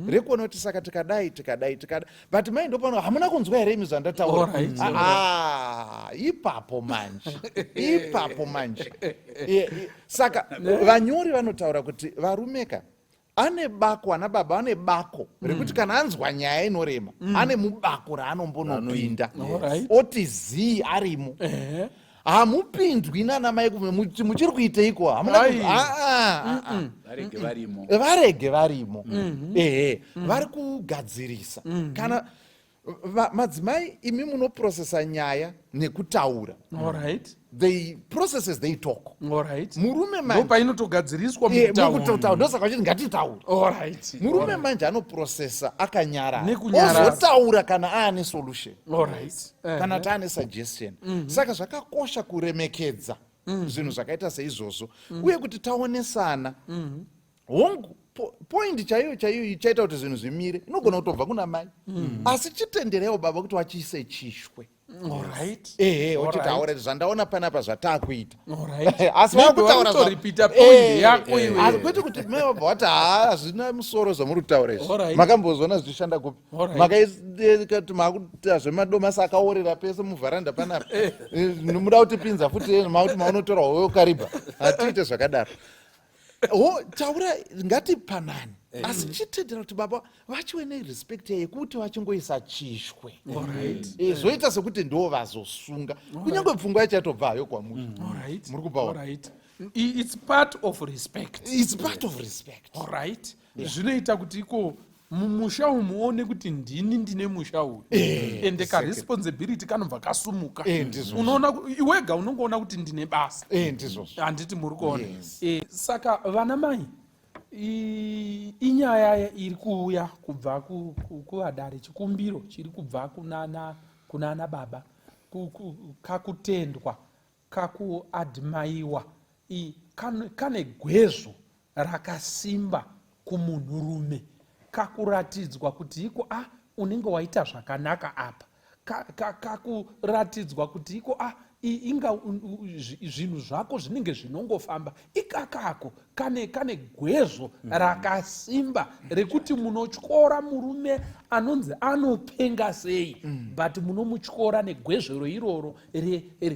rekuona kuti saka tikadai, tikadai, tikadai. But mai ndopano, "Hamuna kunzwa here imi zvandataura?" Ah, ipapo manje, ipapo manje. Saka vanyori vanotaura kuti varumeka ane bako, ana baba ane bako rekuti kana anzwa nyaya inorema, ane mubako raanombonopinda, oti zii arimo. Hamupindwi nana mai muti muchiri kuiteiko, hamuna Ai. Ah, ah, ah, ah. Varege varimo. Varege varimo, ehe, vari kugadzirisa. Kana madzimai, imi munoprocessa nyaya nekutaura. They process as they talk. Murume manje Ndopainotogadziriswa. Mukutotaura. Ndosaka vachiti ngatitaure. Murume manje anoprocessa akanyarara, Nekunyarara. ozotaura kana aane solution, kana taane suggestion. Saka zvakakosha kuremekedza zvinhu zvakaita seizvozvo, uye kuti taonesana. Hongu, point chaiyo chaiyo ichaita kuti zvinhu zvimire inogona kutobva kuna mai, asi chitendereiwo baba kuti wachiise chishwe. Ehe, uchiti, "Alright, zvandaona panapa zvataakuita." Asi Maybe vakutaura vakutoripita point yako iwe. Asi kwete kuti mai vabva vati, "Haa, hazvina musoro zvamuri kutaura izvi." Makambozviona zvichishanda kupi? Makaiti makuita zvemadomasi akaorera pese muvharanda panapa. Muda kutipinza futi, makuti maunotora hoyo karibha. Hatiite zvakadaro. Ho, taura, ngatipanani, asi chitendera kuti baba vachiwe nerespect yekuti vachingoisa chishwe. Zvoita sekuti ndo vazosunga, kunyange pfungwa yachatobva hayo kwamuri. Muri kupaona? Alright. It's part of respect. It's part of respect. Alright, zvinoita kuti iko mumusha umuone kuti ndini ndine musha uyu, ende karesponsibility kanobva kasumuka. Ndizvozvo. Unoona iwega unongoona kuti ndine basa. Ndizvozvo. Handiti muri kuona? Yes. Saka vana mai, inyaya iri kuuya kubva kuvadare, chikumbiro chiri kubva kunana. kuna ana baba, kakutendwa, kakuadmaiwa, kane gwezvo rakasimba kumunhurume, kakuratidzwa kuti iko a unenge waita zvakanaka apa, kakuratidzwa kuti iko a inga zvinhu zvako zvinenge zvinongofamba ikakako, kane gwezvo rakasimba rekuti munotyora murume anonzi anopenga sei, but munomutyora negwezvero iroro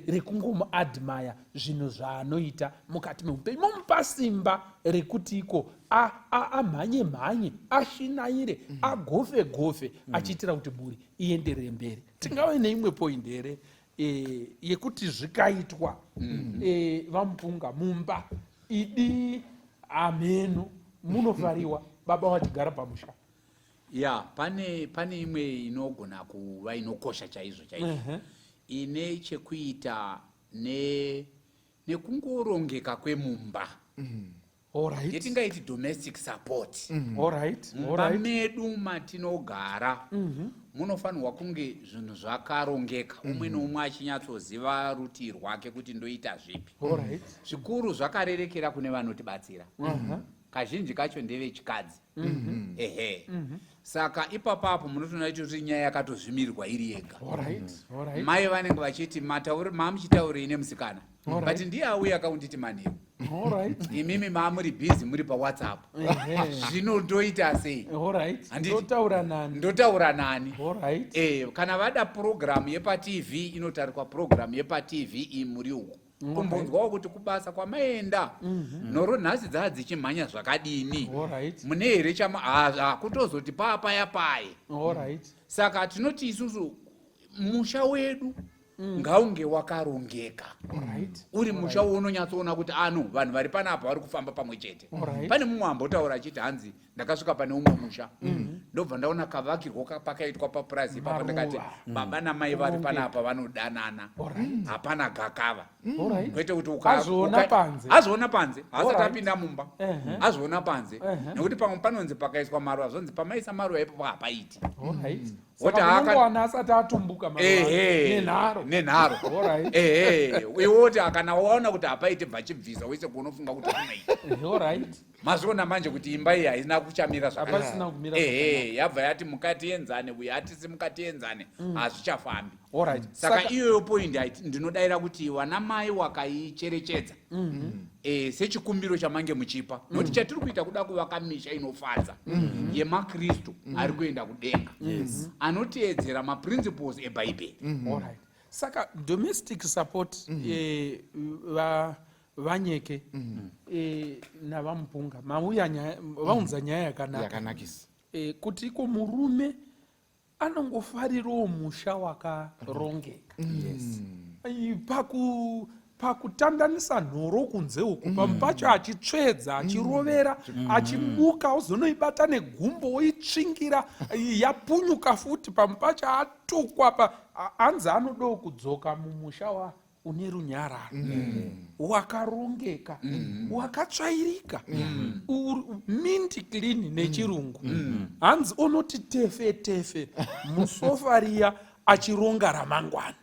rekungomuadmire zvinhu zvaanoita mukati meupenyu, momupa simba rekuti iko amhanye mhanye, ashinaire, agofe gofe, achiitira kuti mhuri ienderere mberi. Tingave neimwe point here yekuti zvikaitwa, vaMupunga, mumba idi ameno munofariwa baba vachigara pamusha? Ya, pane imwe inogona kuva inokosha chaizvo chaizvo, ine chekuita nekungorongeka kwemumba, yetingaiti domestic support. Mumba medu matinogara munofanirwa kunge zvinhu zvakarongeka, umwe neumwe achinyatsoziva rutii rwake kuti ndoita zvipi. Zvikuru zvakarerekera kune vanotibatsira, kazhinji kacho ndevechikadzi, ehe. Saka ipapapo munotoona kuti nyaya yakatozvimirirwa iri yega. Mai vanenge vachiti, "Maamuchitaurei nemusikana?" But ndiye auya akunditi manheru, "Imimi maamuri busy, muri paWhatsApp, zvino ndoita sei?" Handiti? Ndotaura nani? Ndotaura nani? Kana vada purogiramu yepaTV, inotariswa purogiramu yepaTV iyi muri uku. Kumbonzwawo kuti kubasa kwamaenda, nhoro nhasi dzaa dzichimhanya zvakadini, mune here chama kutozoti paapaya paye. Saka tinoti isusu musha wedu ngaunge wakarongeka, uri musha waunonyatsoona kuti ano vanhu vari panapa vari kufamba pamwe chete. Pane mumwe ambotaura achiti, hanzi, "Ndakasvika pane umwe musha, ndobva ndaona kavakirwo pakaitwa papurazi ipapo, ndakati Maruva. baba namai vari panapa vanodanana, hapana gakava." Kwete kuti Azviona panze. Azviona panze asati apinda mumba. Azviona panze, nekuti pamwe panonzi pakaiswa maruva, zvonzi pamaisa maruva ipapo hapaiti. Woti Saka munongowana asati atumbuka maruva nenharo. Nenharo. Ehe, iwoti kana waona kuti hapaiti, bva chibvisa uise kuunofunga kuti kunoita. Mazviona manje kuti imba iyi haina kuchamira zvakanaka. Hapasina kumira. Ehe, yabva yati mukatienzane uyu, hatisi mukatienzane, hazvichafambi. Saka iyoyo point ndinodayira kuti vana mai wakaicherechedza sechikumbiro chamange muchipa, nokuti chatiri kuita kuda kuvaka misha inofadza yemaKristu ari kuenda kudenga, anoteedzera maprinciples eBhaibheri. Alright. Saka domestic support, vanyeke navaMupunga, mauya nyaya, vaunza nyaya yakanaka. Yakanakisa. Kuti iko murume anongofarirawo musha wakarongeka. Pakutandanisa nhoro kunze uku, pamwe pacho achitsvedza, achirovera, achimuka ozonoibata negumbo oitsvingira, yapunyuka futi, pamwe pacho atukwa hanzi anodawo kudzoka mumusha wa une runyararo, wakarongeka, wakatsvairika, mint clean nechirungu. Hanzi unoti tefe tefe musofa riya achironga ramangwana,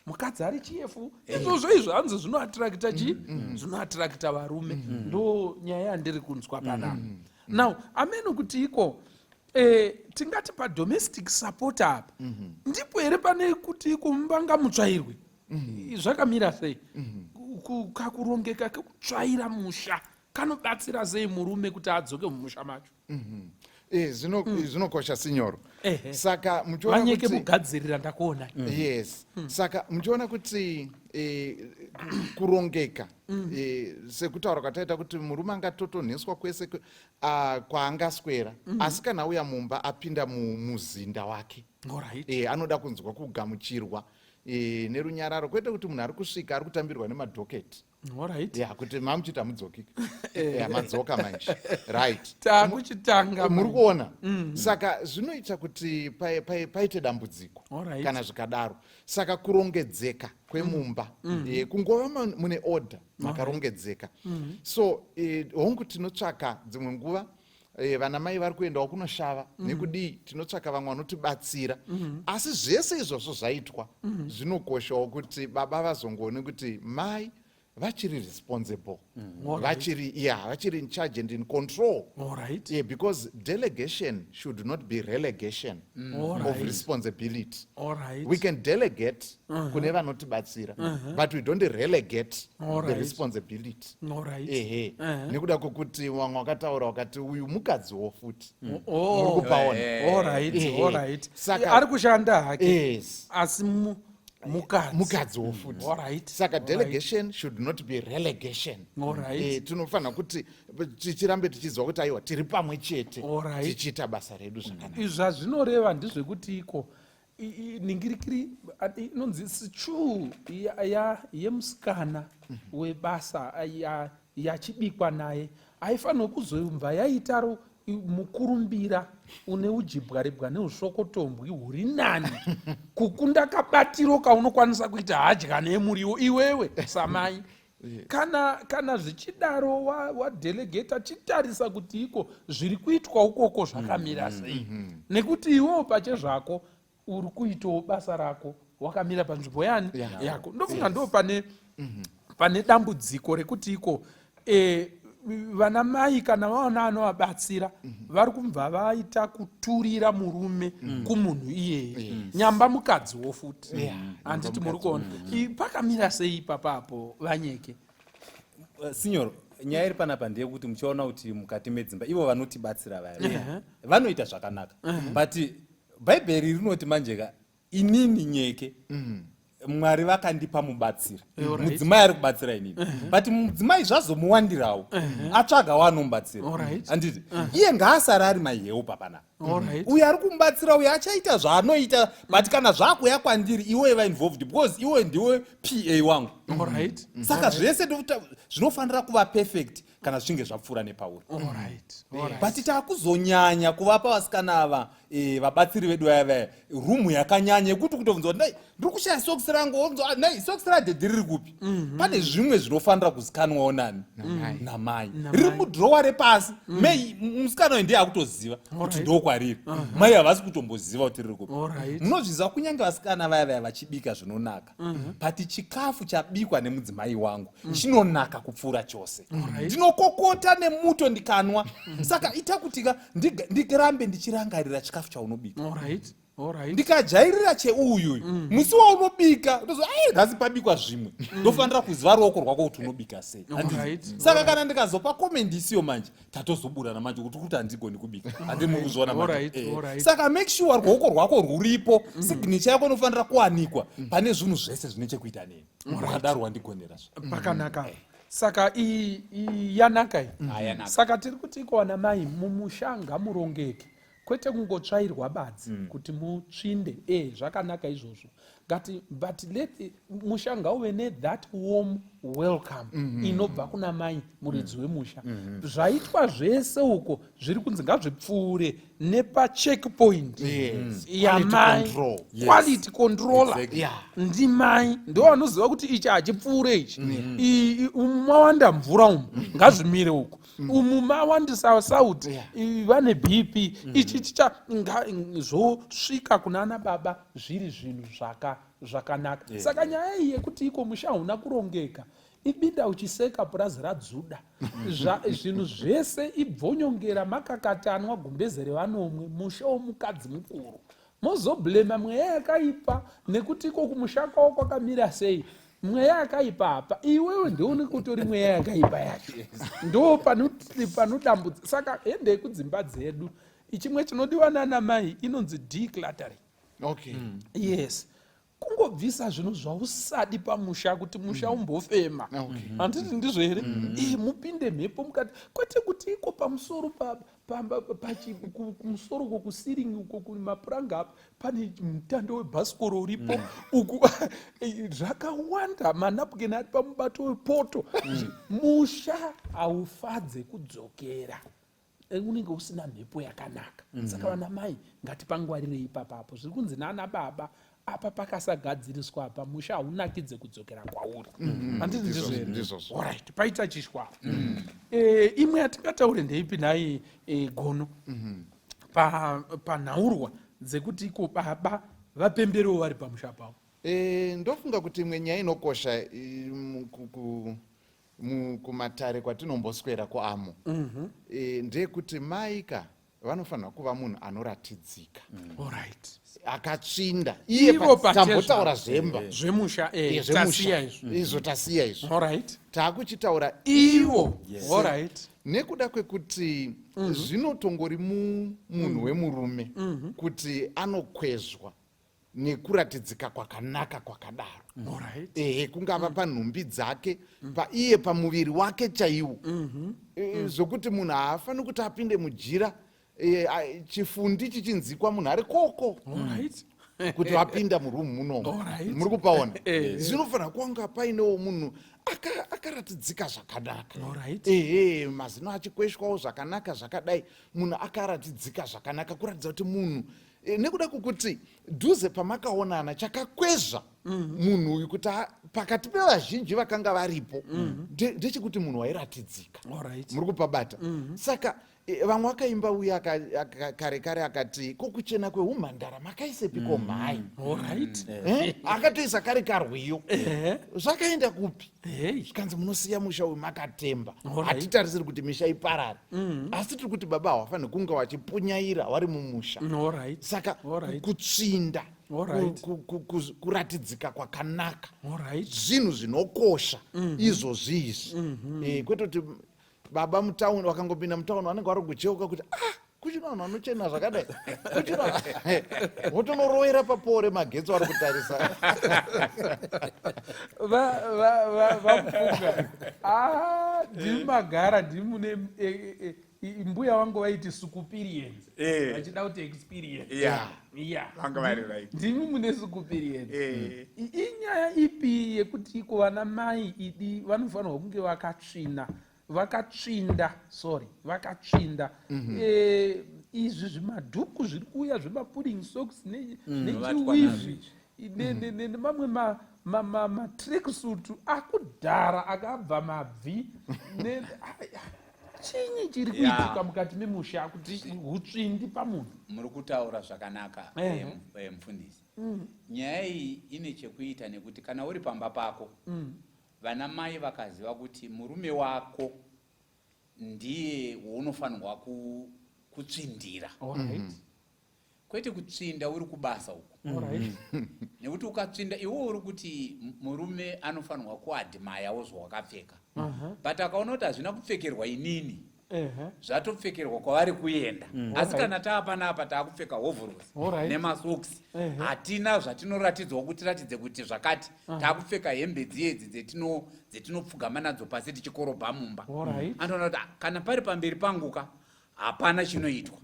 mukadzi ari chiyefu. Izvozvo izvo hanzi zvinoattracta chi zvinoattracta varume. Ndo nyaya yandiri kunzwa panapa now. Ameno kuti iko tingati padomestic support apa ndipo here pane kuti iko mumba mutsvairwe? Zvakamira sei? Kakurongeka kekutsvaira musha kanobatsira sei murume kuti adzoke mumusha macho? Zvinokosha sinyoro. Saka muchiona Vanyeke, kuti mugadzirira, ndakuona. Yes, saka muchiona kuti kurongeka, sekutaura kwataita kuti murume angatotonheswa kwese kwaangaswera, asi kana auya mumba apinda mumuzinda wake, anoda kunzwa kugamuchirwa nerunyararo, kwete kuti munhu ari kusvika ari kutambirwa nemadhoketi. Ya, kuti mamuchiti hamudzokika, ya, madzoka manje, right? Takuchitanga. Muri kuona? Saka zvinoita kuti paite dambudziko kana zvikadaro. Saka kurongedzeka kwemumba, kungova mune order, makarongedzeka. So hongu, tinotsvaka dzimwe nguva. Vana mai vari kuendawo kunoshava nekudii, tinotsvaka vamwe vanotibatsira. Asi zvese izvozvo zvaitwa, zvinokoshawo kuti baba vazongoone kuti mai vachiri responsible, vachiri, yeah, vachiri in charge and in control. Yeah, because delegation should not be relegation of responsibility. We can delegate kune vanotibatsira, but we don't relegate the responsibility. Ehe. Nekuda kwokuti vamwe vakataura vakati uyu mukadziwo futi. Muri kupaona? Alright, alright. Ari kushanda hake, asi mukadzi. Mukadziwo futi. Saka delegation should not be relegation. Tinofanira kuti tichirambe tichiziva kuti aiwa, tiri pamwe chete tichiita basa redu zvakanaka. Izvi zvazvinoreva ndezvekuti iko ningirikiri inonzi stew yemusikana webasa yachibikwa naye haifanirwi kuzobva yaitaro mukurumbira une ujibwaribwa neusvokotombwi huri nani kukunda kabatiro kaunokwanisa kuita hadya nemuriwo iwewe samai. Kana zvichidaro, wadelegata, chitarisa kuti iko zviri kuitwa ukoko zvakamira sei, nekuti iwewo pachezvako uri kuitawo basa rako wakamira panzvimbo yani yako. Ndofunga ndo pane dambudziko rekuti iko vana mai kana vaona anovabatsira, vari kubva vaita kuturira murume kumunhu iyeye, nyamba mukadziwo futi. Handiti muri kuona? Pakamira sei ipapapo, vanyeke? Signor, nyaya iri panapa ndeyekuti muchiona kuti mukati medzimba ivo vanotibatsira vaya vanoita zvakanaka, but Bhaibheri rinoti manjeka inini nyeke Mwari vakandipa mubatsiri, mudzimai ari kubatsira inini, but mudzimai zvazomuwandirawo, atsvagawo anomubatsira. Handiti iye ngaasara ari mahelper panapa? Uyo ari kumubatsira uyo achaita zvaanoita, but kana zvakuya kwandiri, iwe va involved because iwe ndiwe PA wangu. Saka zvese zvinofanira kuva perfect kana zvichinge zvapfuura nepauri. But taakuzonyanya kuvapa vasikana ava, vabatsiri vedu vaya vaya, room yakanyanya yekuti kutobvunza kuti, "Nai, ndiri kushaya sokisi rangu." Wonzwa, "Ah, nai, sokisi radhedhi riri kupi?" Pane zvimwe zvinofanira kuzikanwawo nani? Namai. Riri mudhirowa repasi. Mei musikana uyu ndiye akutoziva kuti ndokwariri. Mai havasi kutomboziva kuti riri kupi. Munozviziva, kunyange vasikana vaya vaya vachibika zvinonaka, but chikafu chabikwa nemudzimai wangu chinonaka kupfuura chose. Ndinokokota nemuto ndikanwa. Saka ita kuti ka ndirambe ndichirangarira chikafu chaunobika. Ndikajairira cheuyuyu, musi waunobika ndozo, "Ai, nhasi pabikwa zvimwe." Ndofanira kuziva ruoko rwako kuti unobika sei. Handiti? Saka kana ndikazopa comment isiyo manje, tatozoburana manje kuti handigoni kubika. Handiri muri kuzviona manje? Saka make sure ruoko rwako rwuripo. Signature yako inofanira kuwanikwa pane zvinhu zvese zvine chekuita neni. Wakadaro wandigonera zve. Pakanaka. Saka iyi yanaka iyi. Ah, yanaka. Saka tiri kuti iko vana mai, mumusha ngamurongeke, kwete kungotsvairwa badzi kuti mutsvinde. Zvakanaka izvozvo ngati, but let musha ngauve nethat warm welcome inobva kuna mai muridzi wemusha. Zvaitwa zvese uko zviri kunzi ngazvipfuure nepacheckpoint yamai. Quality control. Quality controller. Ndimai ndo vanoziva kuti ichi hachipfuure ichi. Umu mawanda mvura, umu ngazvimire uku, umu mawandisa sauti, vane BP, ichi chicha zvosvika kuna ana baba zviri zvinhu zvakanaka. Saka nyaya iyi yekuti iko musha hauna kurongeka, ibinda uchiseka purazi radzuda. Zvinhu zvese ibvonyongera makakatanwa, gumbeze revanomwe, musha womukadzi mukuru. Mozoblema mweya yakaipa nekuti iko kumusha kwavo kwakamira sei. Mweya yakaipa apa, iwewe ndooneka utori mweya yakaipa yacho, ndo panodambudza. Saka hendei kudzimba dzedu. Chimwe chinodiwa nana mai inonzi decluttering. Yes, kungobvisa zvinhu zvausadi pamusha kuti musha umbofema. Handiti ndizvo here? Mupinde mhepo mukati, kwete kuti iko pamusoro kumusoro uko kuceiling uko kumapuranga apa pane mutando webhasikoro uripo uku, zvakawanda, manapukeni ari pamubato wepoto. Musha haufadze kudzokera, unenge usina mhepo yakanaka. Saka vana mai ngatipangwarirei ipapapo. Zviri kunzi nana baba. Apa pakasagadziriswa apa, musha haunakidze kudzokera kwauri. Handiti ndizvo here? Ndizvozvo. Alright, paita chishwa. Imwe yatingataure ndeipi nhai, Gono, panhaurwa dzekuti iko baba vapemberewo vari pamusha pavo? Ndofunga kuti imwe nyaya inokosha kumatare kwatinomboswera kuamo ndeyekuti maika vanofanira kuva munhu anoratidzika akatsvinda iye. Ivo Tambotaura zvemba. Zvemusha. Zvemusha. Tasiya izvo. Izvo tasiya izvo. Taakuchitaura Ivo. Alright. Nekuda kwekuti zvinotongori mumunhu wemurume kuti anokwezwa nekuratidzika kwakanaka kwakadaro. Ehe, kungava panhumbi dzake, paiye pamuviri wake chaiwo, zvokuti munhu haafaniri kuti apinde mujira, chifundi chichinzikwa munhu ari koko kuti vapinda murumu munomu. Muri kupaona? Zvinofanira kunga painewo munhu akaratidzika zvakanaka. Ehe, mazino achikweshwawo zvakanaka, zvakadai, munhu akaratidzika zvakanaka, kuratidza kuti munhu, nekuda kwekuti dhuze pamakaonana chakakwezva munhu uyu kuti pakati pevazhinji vakanga varipo ndechekuti munhu wairatidzika. Muri kupabata? Saka vamwe vakaimba uye kare kare akati, "Ko kuchena kweumhandara makaisepiko mhai?" Akatoisa kare karwiyo. Zvakaenda kupi? Zvikanzi munosiya musha uyu makatemba. Hatitarisiri kuti misha iparare, asi tiri kuti baba havafaniri kunge vachipunyaira vari mumusha. Saka kutsvinda, kuratidzika kwakanaka, zvinhu zvinokosha izvozvi izvi. Kwete kuti baba mutauni vakangopinda mutauni vanenge vari kucheuka kuti, "Ah, kuchino vanhu vanochena zvakadai?" Kuchino votonorowera papore magetsi vari kutarisa. Vamufunga. Ah, ndimi magara, ndimi mune mbuya vangu vaiti sukuperience, vachida kuti experience. Vanga vari right. Ndimi mune sukuperience. Inyaya ipi yekuti iko vana mai idi vanofanirwa kunge vakatsvina, vakatsvinda, sorry, vakatsvinda? Izvi zvimadhuku zviri kuuya zvemapudding socks nechiweave nemamwe matracksuit akudhara akabva mabvi, chinyi chiri kuitika mukati memusha kuti hutsvindi pamunhu? Muri kutaura zvakanaka, mufundisi. Nyaya iyi ine chekuita nekuti kana uri pamba pako, vana mai vakaziva kuti murume wako ndiye waunofanirwa kutsvindira, kwete kutsvinda uri kubasa uku, nekuti ukatsvinda iwe uri kuti murume anofanirwa kuadmirewo zvawakapfeka, but akaona kuti hazvina kupfekerwa inini, zvatopfekerwa kwavari kuenda, asi kana taapanapa taakupfeka hovhorosi nemasocks, hatina zvatinoratidzwa kuti ratidze kuti zvakati. Taakupfeka hembe dziyedzi dzetinopfugama nadzo pasi tichikorobha mumba. Anoona kuti, "Ah, kana pari pamberi panguka hapana chinoitwa."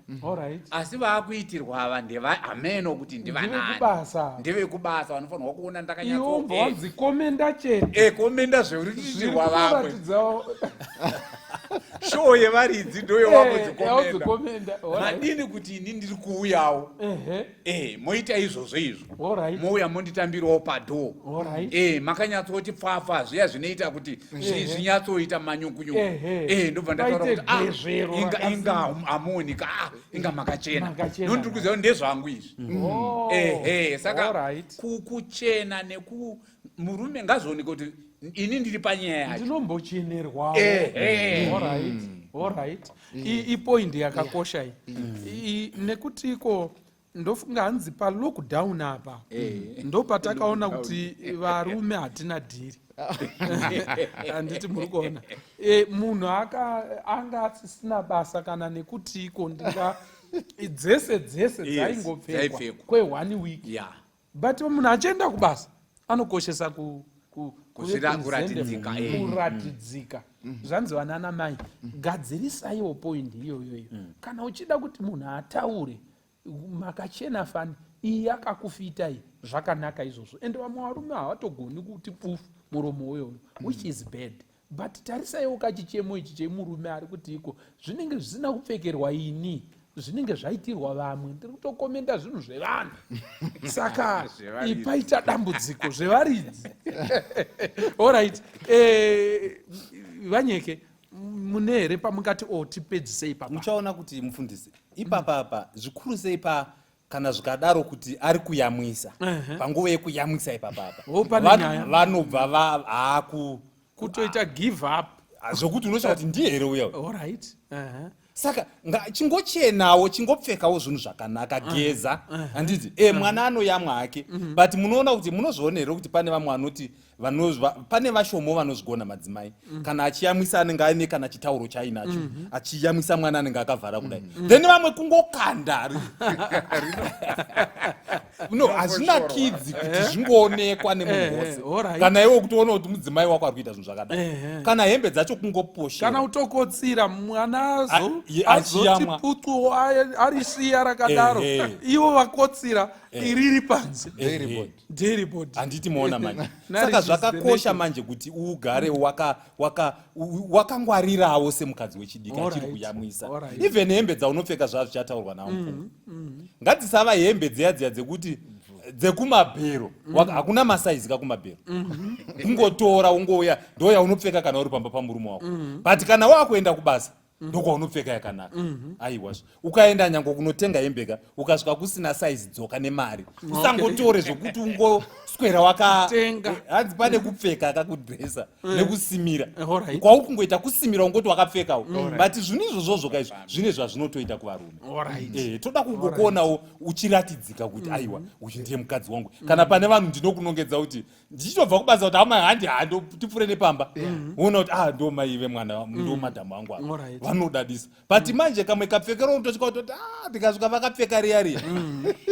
Asi vaakuitirwa ava ndeva hameno kuti ndivanani. Ndevekubasa. Ndevekubasa vanofanirwa kuona Iwo ndakanyatso mbva wanzi komenda chete. Komenda zveuri kuitirwa vamwe. Kuratidzawo Show yevaridzi ndoyo wakudzikomenda. Yakudzikomenda. Madini kuti ini ndiri kuuyawo, moita izvozvo izvo, mouya monditambirawo padoor, makanyatsoti pfafa zviya zvinoita kuti zvinyatsoita manyukunyuku. Ndobva ndataura Paite kuti, "Ah, gwezvero inga rakasimba." Inga hamuoneka, ah, inga makachena." Makachena. No, ndiri kuziva kuti ndezvangu izvi. Ehe, saka kuchena neku murume ngazvioneke kuti ini ndiri panyaya yacho. Ndinombochenerwawo. Alright, ipoint yakakosha iyi. Nekuti iko ndofunga hanzi palockdown apa ndo patakaona kuti varume hatina dhiri. Handiti muri kuona? Munhu anga asisina basa kana nekuti iko ndinga dzese dzese dzaingopfekwa Dzaipfekwa. kwe1 week. But munhu achienda kubasa anokoshesa kuve Kuratidzika, presentable, kuratidzika. Zvanzi vanana mai, gadzirisaiwo point iyoyoyo. Kana uchida kuti munhu ataure makachena fani iyi yakakufita iyi, zvakanaka izvozvo. Ende vamwe varume havatogoni kuti bufu muromo uyoyo, which is bad. But tarisaiwo kachichemo ichi chemurume ari kuti iko zvinenge zvisina kupfekerwa ini. Zvinenge zvaitirwa vamwe, ndiri kutokomenda zvinhu zvevanhu, saka paita dambudziko zvevaridzi. Alright, vanyeke, mune here pamungati o tipedzisei papa? Muchaona kuti mufundisi, ipapa apa zvikuru sei pa kana zvikadaro kuti ari kuyamwisa, panguva yekuyamwisa ipapa apa Oh, pane nyaya. Vanobva haaku Kutoita give up. Zvokuti unoshaa kuti ndiye here uya uyu? Alright. Saka chingochenawo, chingopfekawo zvinhu zvakanaka, geza, handiti? E, mwana anoyamwa hake, but munoona kuti, munozviona here kuti pane vamwe vanoti pane vashomo vanozvigona, madzimai, kana achiyamwisa anenge aine kana chitauro chainacho, achiyamwisa mwana anenge akavhara kudai, then vamwe kungokanda. No, hazvinakidzi kuti zvingoonekwa nemunhu wose. Kana iwe kutoona kuti mudzimai wako ari kuita zvinhu zvakadai, kana hembe dzacho kungoposhera. Kana utokotsira mwana azoti Achiyamwa. Putsu arisiya rakadaro, ivo vakotsira, iriri panze. Dairibord. Handiti moona manje? Nourishes Saka the zvakakosha nation. Manje kuti ugare wakangwarirawo semukadzi wechidiki achiri kuyamwisa. Even hembe dzaunopfeka, zvaa zvichataurwa nawo mufungo, ngadzisava hembe dziya dziya dzekuti dzekumabhero. Hakuna masaizi kakumabhero, kungotora ungouya ndo yaunopfeka kana uri pamba pamurume wako, but kana waakuenda kubasa ndokwaunopfeka yakanaka. Aiwazve, ukaenda nyange kunotenga hembeka, ukasvika kusina saizi, dzoka nemari. Usangotore zvokuti ungoswera waka Tenga. Hanzi pane kupfeka akakudhiresa nekusimira. Kwauri kungoita kusimira, ungoti wakapfekawo, but zvinhu izvozvozvo kaizvo zvine zvazvinotoita kuvarume. Toda kungokuonawo uchiratidzika kuti aiwa, uyu ndiye mukadzi wangu. Kana pane vanhu, ndinokunongedza kuti ndichitobva kubasa kuti amai, handi hando tipfure nepamba, woona kuti ah, ndo mai vemwana, ndo madhamu angu ava. Vanodadisa, but manje kamwe kapfekero unotosvika kutoti ah, ndikasvika vakapfeka riya riya,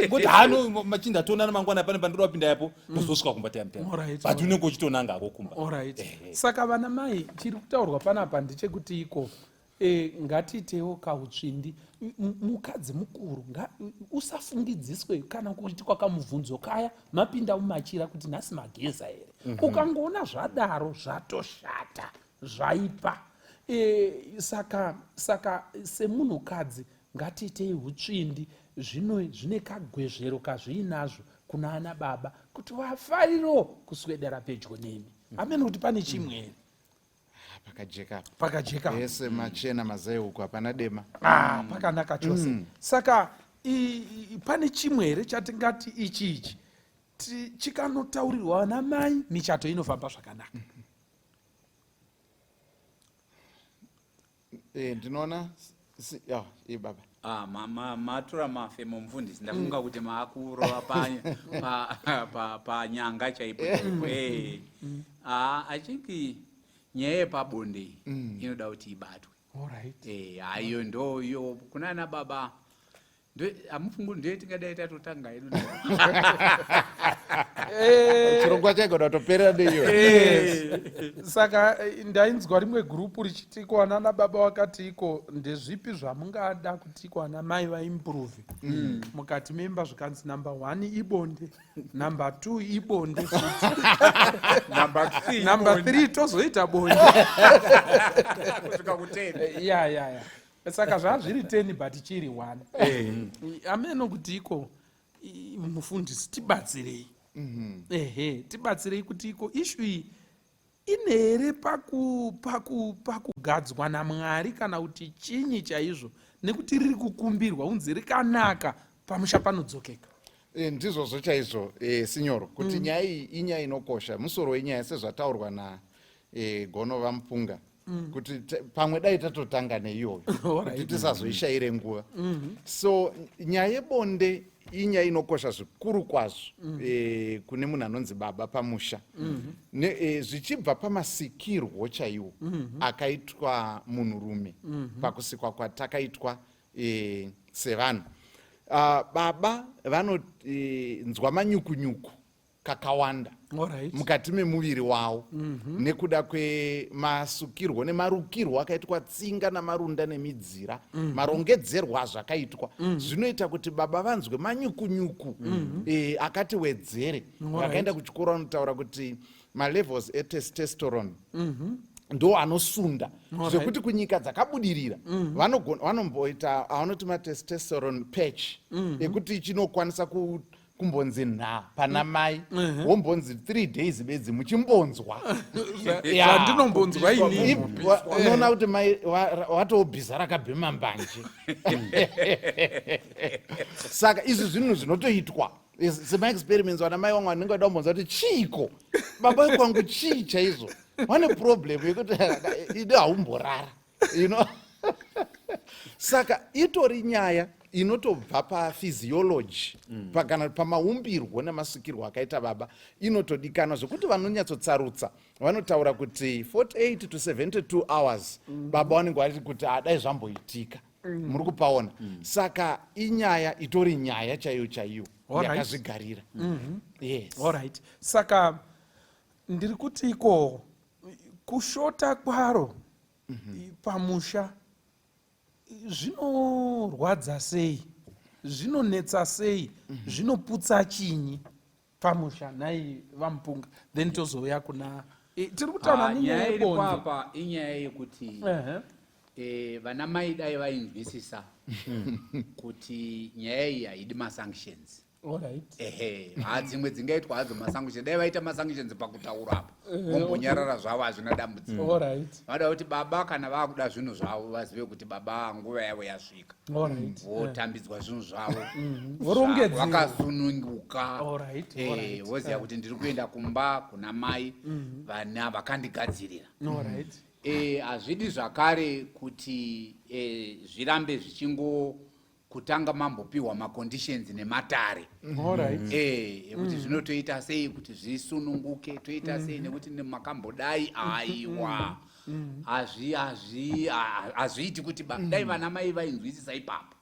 ngoti hano machinda tonana mangwana, pane pandoda kupinda yapo, ndozosvika kumba time time, but unenge uchitonanga hako kumba. Alright. Saka vana mai, chiri kutaurwa panapa ndechekuti iko ngatiitewo kautsvindi. Mukadzi mukuru usafungidziswe kana kuitwa kamubvunzo kaya mapinda mumachira kuti nhasi mageza here. Ukangoona zvadaro, zvatoshata, zvaipa. Saka semunhukadzi ngatiitei utsvindi. Zvine kagwezvero kazviinazvo kuna ana baba kuti vafarirewo kuswedera pedyo nemi. Hamene kuti pane chimwe here? Pakajeka apa. Pakajeka. Ese machena, mazai uku hapana dema. Ah, pakanaka chose. Saka pane chimwe here chatingati ichi ichi chikanotaurirwa vana mai, michato inofamba zvakanaka? Ndinoona ya, baba. Ah, matura mafemo, mufundisi. Ndafunga kuti maakurova panyanga chaipo chaipo. Ah, I think nyaya yepabonde iyi inoda kuti ibatwe. Haiyo ndoyo kuna ana baba. Hamufungi ndiyo tingadai tatotanga hedu? Chirongwa chaigona kutoperera neiyo. Saka ndainzwa rimwe gurupu richiti iko anana baba wakati iko ndezvipi zvamungada kuti iko ana mai vaimprove mukati memba, zvikanzi number one ibonde, number two ibonde futi, Number three. Number three tozoita bonde. Kusvika ku10. Ya, saka zvazviri 10 but chiri one. Ameno kuti iko mufundisi, tibatsirei. Ehe, tibatsirei kuti iko issue iyi ine here pakugadzwa namwari kana kuti chinyi chaizvo, nekuti riri kukumbirwa unzi rikanaka pamusha panodzokeka. Ndizvozvo chaizvo, sinyoro, kuti nyaya iyi inyaya inokosha, musoro wenyaya sezvataurwa na gono vamupunga, kuti pamwe dai tatotanga neiyoyo kuti tisazoishayire nguva. So nyaya yebonde inyaya inokosha zvikuru kwazvo kune munhu anonzi baba pamusha. Zvichibva pamasikirwo chaiwo akaitwa munhurume, pakusikwa kwatakaitwa sevanhu. Baba vanonzwa manyukunyuku kakawanda mukati memuviri wavo nekuda kwemasukirwo nemarukirwo akaitwa tsinga namarunda nemidzira, marongedzerwo azvakaitwa, zvinoita kuti baba vanzwe manyukunyuku akati wedzere. Vakaenda kuchikoro vanotaura kuti malevels etestosterone. Ndo anosunda zvekuti kunyika dzakabudirira vanomboita avanoti matestosterone patch ekuti chinokwanisa kumbonzi nha pana mai, wombonzi 3 days bedzi muchimbonzwa. Zvandinombonzwa inini. Unoona kuti mai watobhiza rakabhema mbanje. Saka izvi zvinhu zvinotoitwa semaexperiments. Vana mai vangu vanenge vada kumbonzwa kuti chiiko baba vekwangu, chii chaizvo, vane problem yekuti ide haumborara. Saka itori nyaya inotobva paphysiology kana pamaumbirwo nemasikirwo akaita baba. Inotodikanwa zvekuti vanonyatsotsarutsa vanotaura kuti 48 to 72 hours baba vanenge vari kuti adai zvamboitika. Muri kupaona? Saka inyaya itori nyaya chaiyo chaiyo yakazvigarira, yes. Alright, saka ndiri kuti iko kushota kwaro pamusha zvinorwadza sei, zvinonetsa sei, zvinoputsa chinyi pamusha, nhai vaMupunga? Then tozouya kuna tiri kutaura Ah, nenyaya nyaya iripo yebonde. apa inyaya yekuti vana mai dai vainzwisisa kuti nyaya iyi haidi masanctions. Ehe, ha, dzimwe dzingaitwa hadzo masanctions. Dai vaita masanctions pakutaura apo, vombonyarara zvavo, hazvina dambudziko. Vada kuti baba kana vaakuda zvinhu zvavo vazive kuti baba nguva yavo yasvika, votambidzwa zvinhu zvavo Vorongedzerwa. vakasununguka. Voziva kuti ndiri kuenda kumba kuna mai vana vakandigadzirira. Hazvidi zvakare kuti zvirambe zvichingo kutanga mambopiwa maconditions nematare ekuti zvinotoita sei kuti zvisununguke, toita sei nekuti makambodai. Aiwa, hazviiti kuti dai vana mai vainzwisisa ipapo.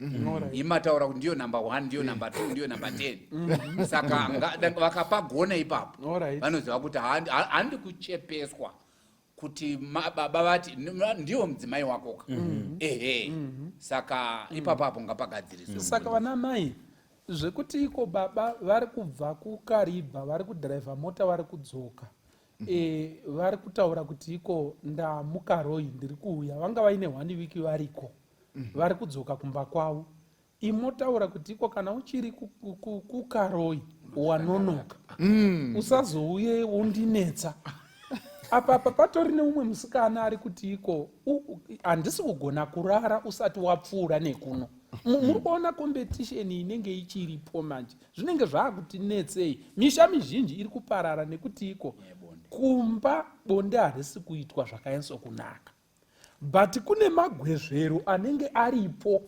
Imataura kuti ndiyo number one, ndiyo number two, ndiyo number 10. Saka vakapagona ipapo, vanoziva kuti handi kuchepeswa kuti baba vati ndiwo mudzimai wakoka. Ehe, saka ipapo apo ngapagadziriswe. Saka vana mai, zvekuti iko baba vari kubva kuKaribha, vari kudhiraivha mota, vari kudzoka, vari kutaura kuti iko ndamukaroi, ndiri kuuya, vanga vaine one week variko, vari kudzoka kumba kwavo, imotaura kuti iko kana uchiri kuKaroi wanonoka, usazouye undinetsa apa. Apa patori neumwe musikana ari kuti iko handisi kugona kurara usati wapfuura nekuno. Muri kuona competition inenge ichiripo manje? Zvinenge zvaakutinetsei. Misha mizhinji iri kuparara nekuti iko kumba bonde harisi kuitwa zvakanyatsokunaka, but kune magwezvero anenge aripo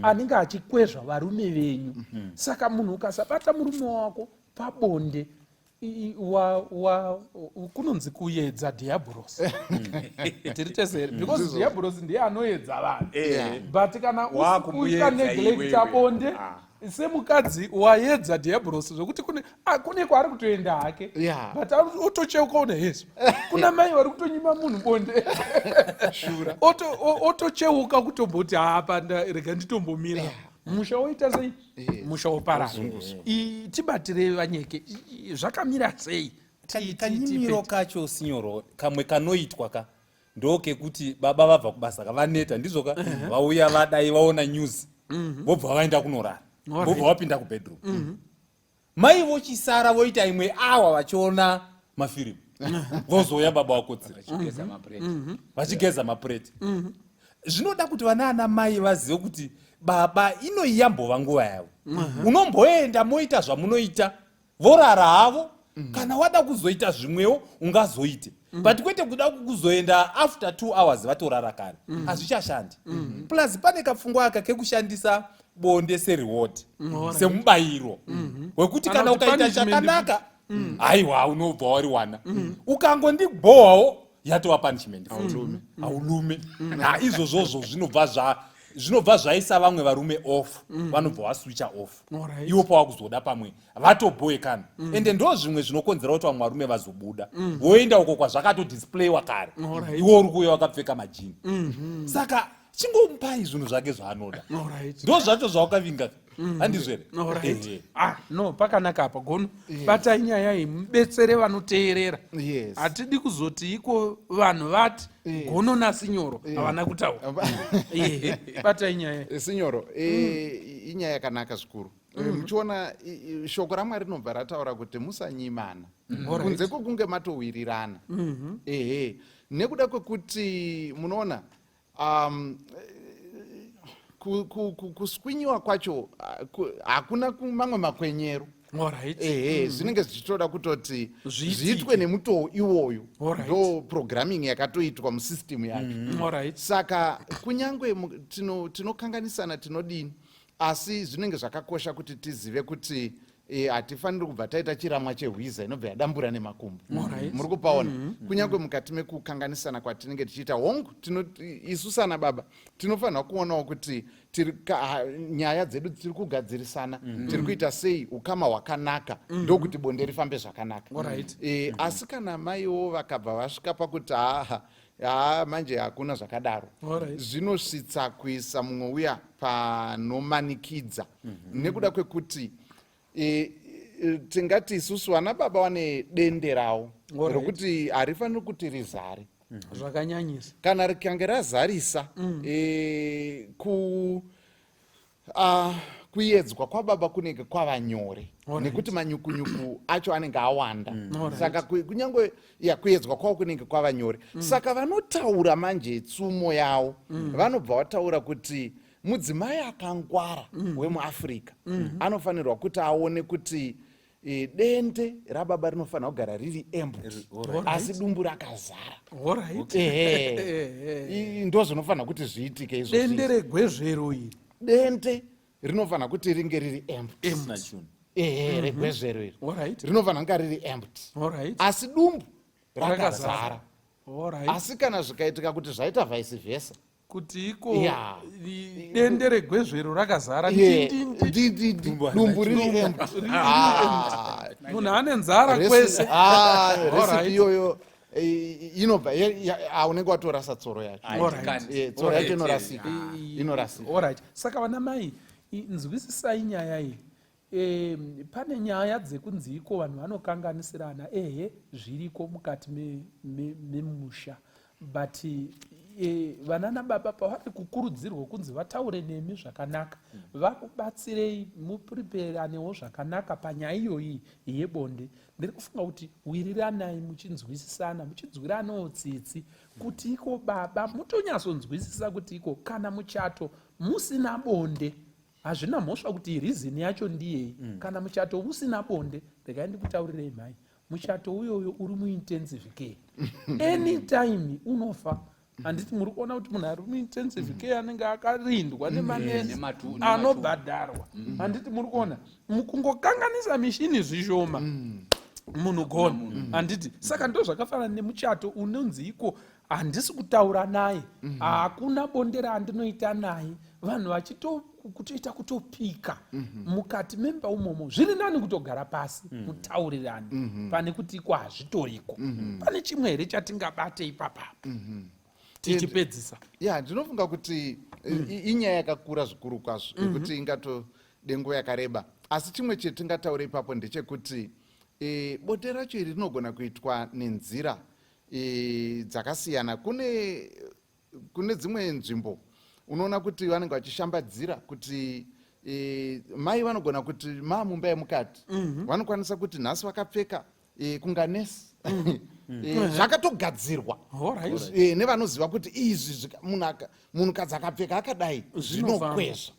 anenge achikwezva varume venyu. Saka munhu ukasabata murume wako pabonde, kunonzi kuyedza dhiabhurosi. Tiri tese here? Because dhiabhurosi ndiye anoedza vanhu. But kana Wakumuyedza ukaneglecta iwewe. bonde semukadzi, wayedza dhiabhurosi zvekuti kune kwaari kutoenda hake, but otocheuka una yesu kuna mai vari kutonyima munhu bonde. Otocheuka kutomboti hapa rega nditombomira. Musha woita sei? Musha woparara. Tibatirei vanyeke, zvakamira sei? Kanyimiro kacho, sinyoro, kamwe kanoitwa ka ndokekuti baba vabva kubasa kavaneta, ndizvo ka, vauya vadai vaona news, vobva vaenda kunorara, vobva vapinda kubedroom. Mai vochisara voita imwe awa vachiona mafirimu, vozouya baba vakotsira. Vachigeza mapureti. Vachigeza mapureti. Zvinoda kuti vana ana mai vazive kuti baba inoyi yambova nguva yavo, unomboenda moita zvamunoita, vorara havo. Kana wada kuzoita zvimwewo ungazoite, but kwete kuda kuzoenda after 2 hours vatorara kare, hazvichashandi. Plus pane kapfungwa aka kekushandisa bonde sereward, semubayiro wekuti Kana kana kuti ukaita punishment. chakanaka, haiwa, unobva wariwana. Ukangondibhowawo yatova punishment futi, haulume. Ha, izvozvozvo zvinobva zvaisa vamwe varume off, vanobva vaswitcha off. Iwo pawakuzoda pamwe vatobhoekana. Ende ndo zvimwe zvinokonzera kuti vamwe varume vazobuda voenda uko kwazvakatodisplayiwa kare. Iwo uri kuuya wakapfeka majini. Saka Chingomupai zvinhu zvake zvaanoda. Alright. Ndo zvacho zvawakavinga. Handizvo here? Alright. Ehe. Ah, no, pakanaka apa gono. Batai nyaya iyi mubetsere vanoteerera. Yes. Hatidi kuzoti iko vanhu vati gono nasinyoro havana kutaura. Ehe, batai nyaya iyi. Sinyoro, inyaya yakanaka zvikuru. Muchiona shoko raMwari rinobva rataura kuti musanyimana kunze kwokunge matowirirana. Ehe, nekuda kwekuti munoona kuswinyiwa kwacho hakuna mamwe makwenyero. Alright. Ehe, zvinenge zvichitoda kutoti Zviitike. zviitwe nemutoo iwoyo. Alright. Ndo programming yakatoitwa musystem yacho. Alright. Saka kunyange tinokanganisana, tinodini, asi zvinenge zvakakosha kuti tizive kuti hatifaniri kubva taita chiramwa chehwiza inobva yadambura nemakumbo. Muri kupaona? Kunyange mukati mekukanganisana kwatinenge tichiita, hongu, isu sana baba tinofanira kuonawo kuti nyaya dzedu tiri kugadzirisana, tiri kuita sei ukama hwakanaka, ndokuti bonde rifambe zvakanaka. Asi kana maiwo vakabva vasvika pakuti haa haa, manje hakuna zvakadaro, zvinosvitsa kuisa mumwe uya panomanikidza, nekuda kwekuti tingati isusu vana baba vane dende ravo rokuti harifaniri kuti rizare Zvakanyanyisa. Kana rikange razarisa, kuedzwa kwababa kunenge kwava nyore, nekuti manyukunyuku acho anenge awanda. Saka kunyange ya kuedzwa kwavo kunenge kwava nyore. Saka vanotaura manje tsumo yavo, vanobva vataura kuti mudzimai akangwara wemuAfrica anofanirwa kuti aone kuti dende rababa rinofanira kugara riri empty, asi dumbu rakazara. Ehe. Ndo zvinofanira kuti zviitike izvozvo. Dende regwezvero iri. Dende rinofanira kuti ringe riri empty. Risina chinhu. Ehe, regwezvero iri rinofanira kunga riri empty, asi dumbu rakazara. Asi kana zvikaitika kuti zvaita vice versa, Kuti iko dende regwezvero rakazara ndindindi, ndindindi, dumbu riri empty. Ah, munhu ane nzara kwese. Ah, recipe iyoyo inobva unenge watorasa tsoro yacho. Tsoro yacho inorasika, inorasika. Alright, saka vana mai, nzwisisai nyaya iyi. Pane nyaya dzekunzi iko vanhu vanokanganisirana, ehe, zviriko mukati memusha, but vana nababa pavari kukurudzirwa kunzi vataure nemi zvakanaka, vakubatsirei mupreparanewo zvakanaka panyaya iyoyi yebonde, ndiri kufunga kuti wiriranai muchinzwisisana, muchinzwiranawo tsitsi, kuti iko baba mutonyatsonzwisisa kuti iko kana muchato musina bonde hazvina mhosva kuti reason yacho ndiyei. Kana muchato usina bonde, regai ndikutaurirei mhai, muchato uyoyo uri muintensive care, anytime unofa. Handiti muri kuona kuti munhu ari muintensive care anenge akarindwa nemanesi anobhadharwa? Handiti muri kuona mukungokanganisa mishini zvishoma, munhu gone? Handiti saka ndo zvakafanana nemuchato unonzi iko handisi kutaura naye, hakuna bonde raandinoita naye, vanhu vachitokutoita kutopika mukati memba umomo. Zviri nani kutogara pasi mutaurirane pane kuti iko hazvitoriko. Pane chimwe here chatingabate ipapapo tichipedzisa? Ya, ndinofunga kuti inyaya yakakura zvikuru kwazvo yekuti ingatode nguva yakareba, asi chimwe chetingataura ipapo ndechekuti bonde racho iri rinogona kuitwa nenzira dzakasiyana. Kune dzimwe nzvimbo unoona kuti vanenge vachishambadzira kuti mai vanogona kuti maa mumba yemukati vanokwanisa kuti nhasi vakapfeka kunga nesi, zvakatogadzirwa nevanoziva kuti izvi munhukadzi akapfeka akadai zvinokwezva.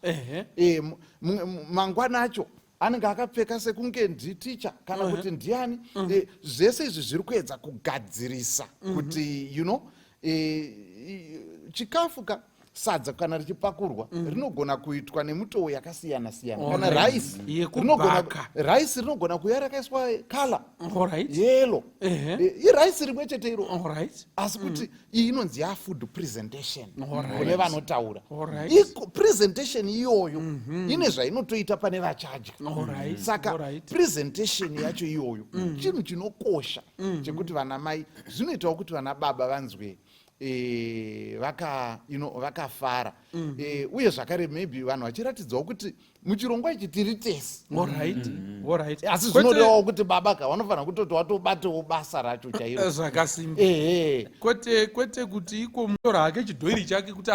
Mangwana acho anenge akapfeka sekunge nditicha kana kuti ndiani. Zvese izvi zviri kuedza kugadzirisa kuti chikafu ka sadza kana richipakurwa rinogona kuitwa nemutoo yakasiyana siyana, kana rice rinogona, Yekubhaka. rice rinogona kuuya rakaiswa colour yellow. Irice rimwe chete iro, asi kuti iyi inonzi yafood presentation kune vanotaura. Presentation iyoyo ine zvainotoita pane vachadya. Saka presentation yacho iyoyo chinhu chinokosha chekuti vana mai zvinoitawo kuti vana baba vanzwe. Vaka you know, vakafara. Uye zvakare maybe vanhu vachiratidzawo kuti muchirongwa ichi tiri tese. Alright, alright. Asi zvinodewawo kuti baba ka vanofanira kutoti watobatewo basa racho chairo. Zvakasimba. Ehe. Kwete kuti iko mutora hake chidhoiri chake kuti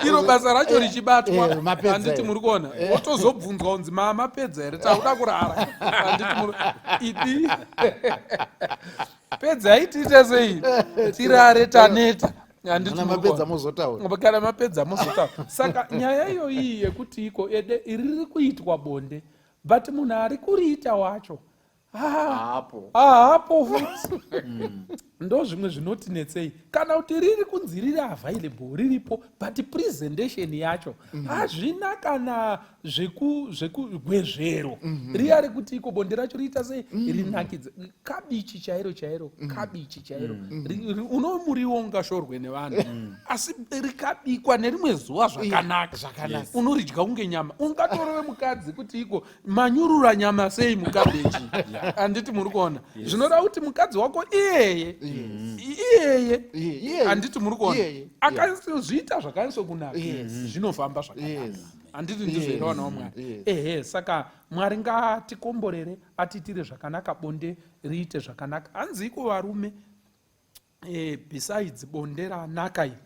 iro basa racho richibatwa. Mapedza Handiti here? muri kuona? Wotozobvunzwa kunzi mapedza here, takuda kurara. Handiti muri idi pedzai tiite sei, tirare, taneta. Handiti Kana muri mapedza kuona? mozotaura. Kana mapedza mozotaura. Saka nyaya iyoyi yekuti iko ede riri kuitwa bonde, but munhu ari kuriita wacho Haapo. Haapo futi. Ndo zvimwe zvinotinetsei, kana kuti riri kunzi riri available, riripo, but presentation yacho hazvina kana zvekugwezvero riya rekuti iko bonde racho riita sei, rinakidze. Kabichi chairo chairo, kabichi chairo. Unomuriwo ungashorwe nevanhu, asi rikabikwa nerimwe zuva zvakanaka, Zvakanaka. unoridya kunge nyama. Ungatorove mukadzi kuti iko manyurura nyama sei mukabeji. Handiti muri kuona? Zvinoda kuti mukadzi wako iyeye iyeye, Iyeye. handiti muri kuona, Iyeye. akazviita zvakanyatsokunaka, zvinofamba zvakanaka. Handiti ndizvo here, vana vaMwari? Ehe, saka Mwari ngaatikomborere, atiitire zvakanaka, bonde riite zvakanaka. Hanzi iko varume, besides bonde ranaka iri,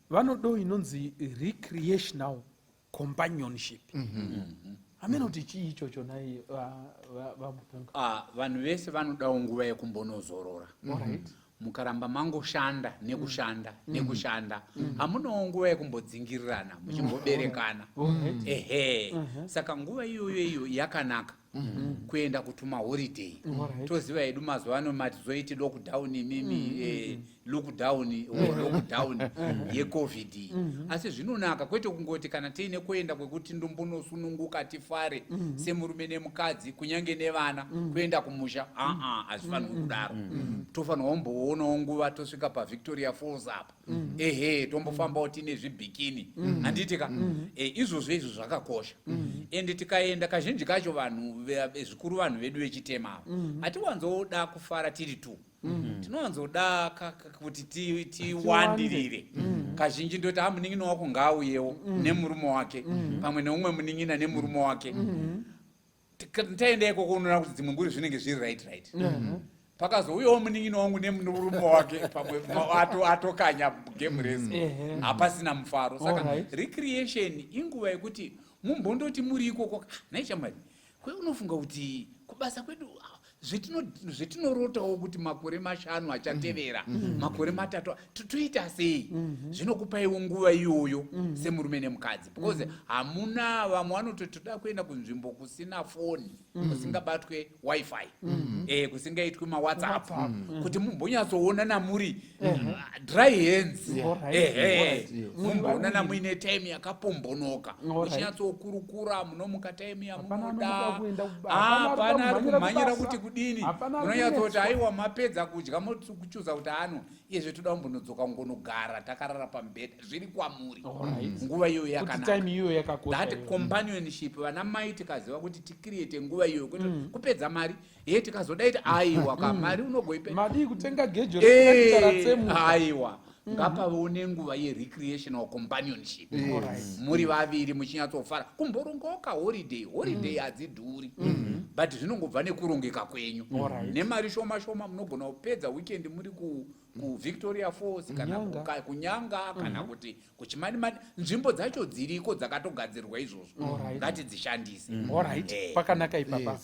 vanodo inonzi recreational companionship. Hamene kuti chii ichocho nai vaMupunga? Ah, vanhu vese vanodawo nguva yekumbonozorora. Mukaramba mangoshanda nekushanda nekushanda, hamunawo nguva yekumbodzingirirana muchimboberekana. Ehe, saka nguva iyoyo iyo yakanaka kuenda kutumaholiday. Toziva hedu mazuva ano matizoiti lockdown imimi, lockdown or lockdown yeCovid iyi, asi zvinonaka kwete kungoti kana tiine kuenda kwekuti ndumbunosununguka, tifare semurume nemukadzi, kunyange nevana, kuenda kumusha. Aa, hazvifanirwi kudaro. Tofanirwa kumboonawo nguva tosvika paVictoria Falls apa. Ehe, tombofambawo tiine zvibhikini, handiti ka? Izvozvo izvo zvakakosha. Ende tikaenda kazhinji kacho vanhu zvikuru vanhu vedu vechitema ava, hatiwanzoda kufara tiri two. Tinowanzoda kuti tiwandirire. Kazhinji ndoti ha, munin'ina wako ngaauyewo nemurume wake, pamwe neumwe munin'ina nemurume wake. Taenda ikoko, unoona kuti dzimwe nguri zvinenge zviri right. Pakazouyawo munin'ina wangu nemurume wake, pamwe atokanya game rese, hapasina mufaro. Saka recreation inguva yekuti mumbondoti muri ikoko, "Ah, nhai shamwari, kwe unofunga kuti kubasa kwedu, ah, zvetinorotawo kuti makore 5 achatevera, makore 3, toita sei?" Zvinokupaiwo nguva iyoyo semurume nemukadzi, because hamuna, vamwe vanototi toda kuenda kunzvimbo kusina foni, kusingabatwe WiFi, kusingaitwi maWhatsApp, kuti mumbonyatsoonana muri dry hands. Ehe, mumboonana muine time yakapombonoka, muchinyatsokurukura, munomuka time Hapana yamunoda. anomuka kuenda Ah, hapana hapana ari ari kumhanyira kumhanyira kubasa. kuti kudini. Hapana ari Munonyatsoti kunetswa. aiwa, mapedza kudya, mokuchuza kuti ano iyezve toda kumbonodzoka kungonogara takarara pamubhedha, zviri kwamuri. Nguva iyoyo Kuti yakanaka. time iyoyo yakakosha That iyoyo. companionship, vana mai, tikaziva kuti ticreate nguva iyoyo, kwete kupedza mari ye tikazodaita, aiwa ka, mari unogoipe Madii kutenga gejo rekuita ratsemuka? Aiwa, ngapavewo nenguva yerecreational companionship, muri vaviri muchinyatsofara, kumborongawo kaholiday. Holiday hadzidhuri, but zvinongobva nekurongeka kwenyu. Nemari shoma shoma munogona kupedza weekend muri kuVictoria Falls kana Kunyanga. kuNyanga kana kuti kuChimanimani. Nzvimbo dzacho dziriko dzakatogadzirwa izvozvo, ngatidzishandise. Alright, pakanaka ipapa.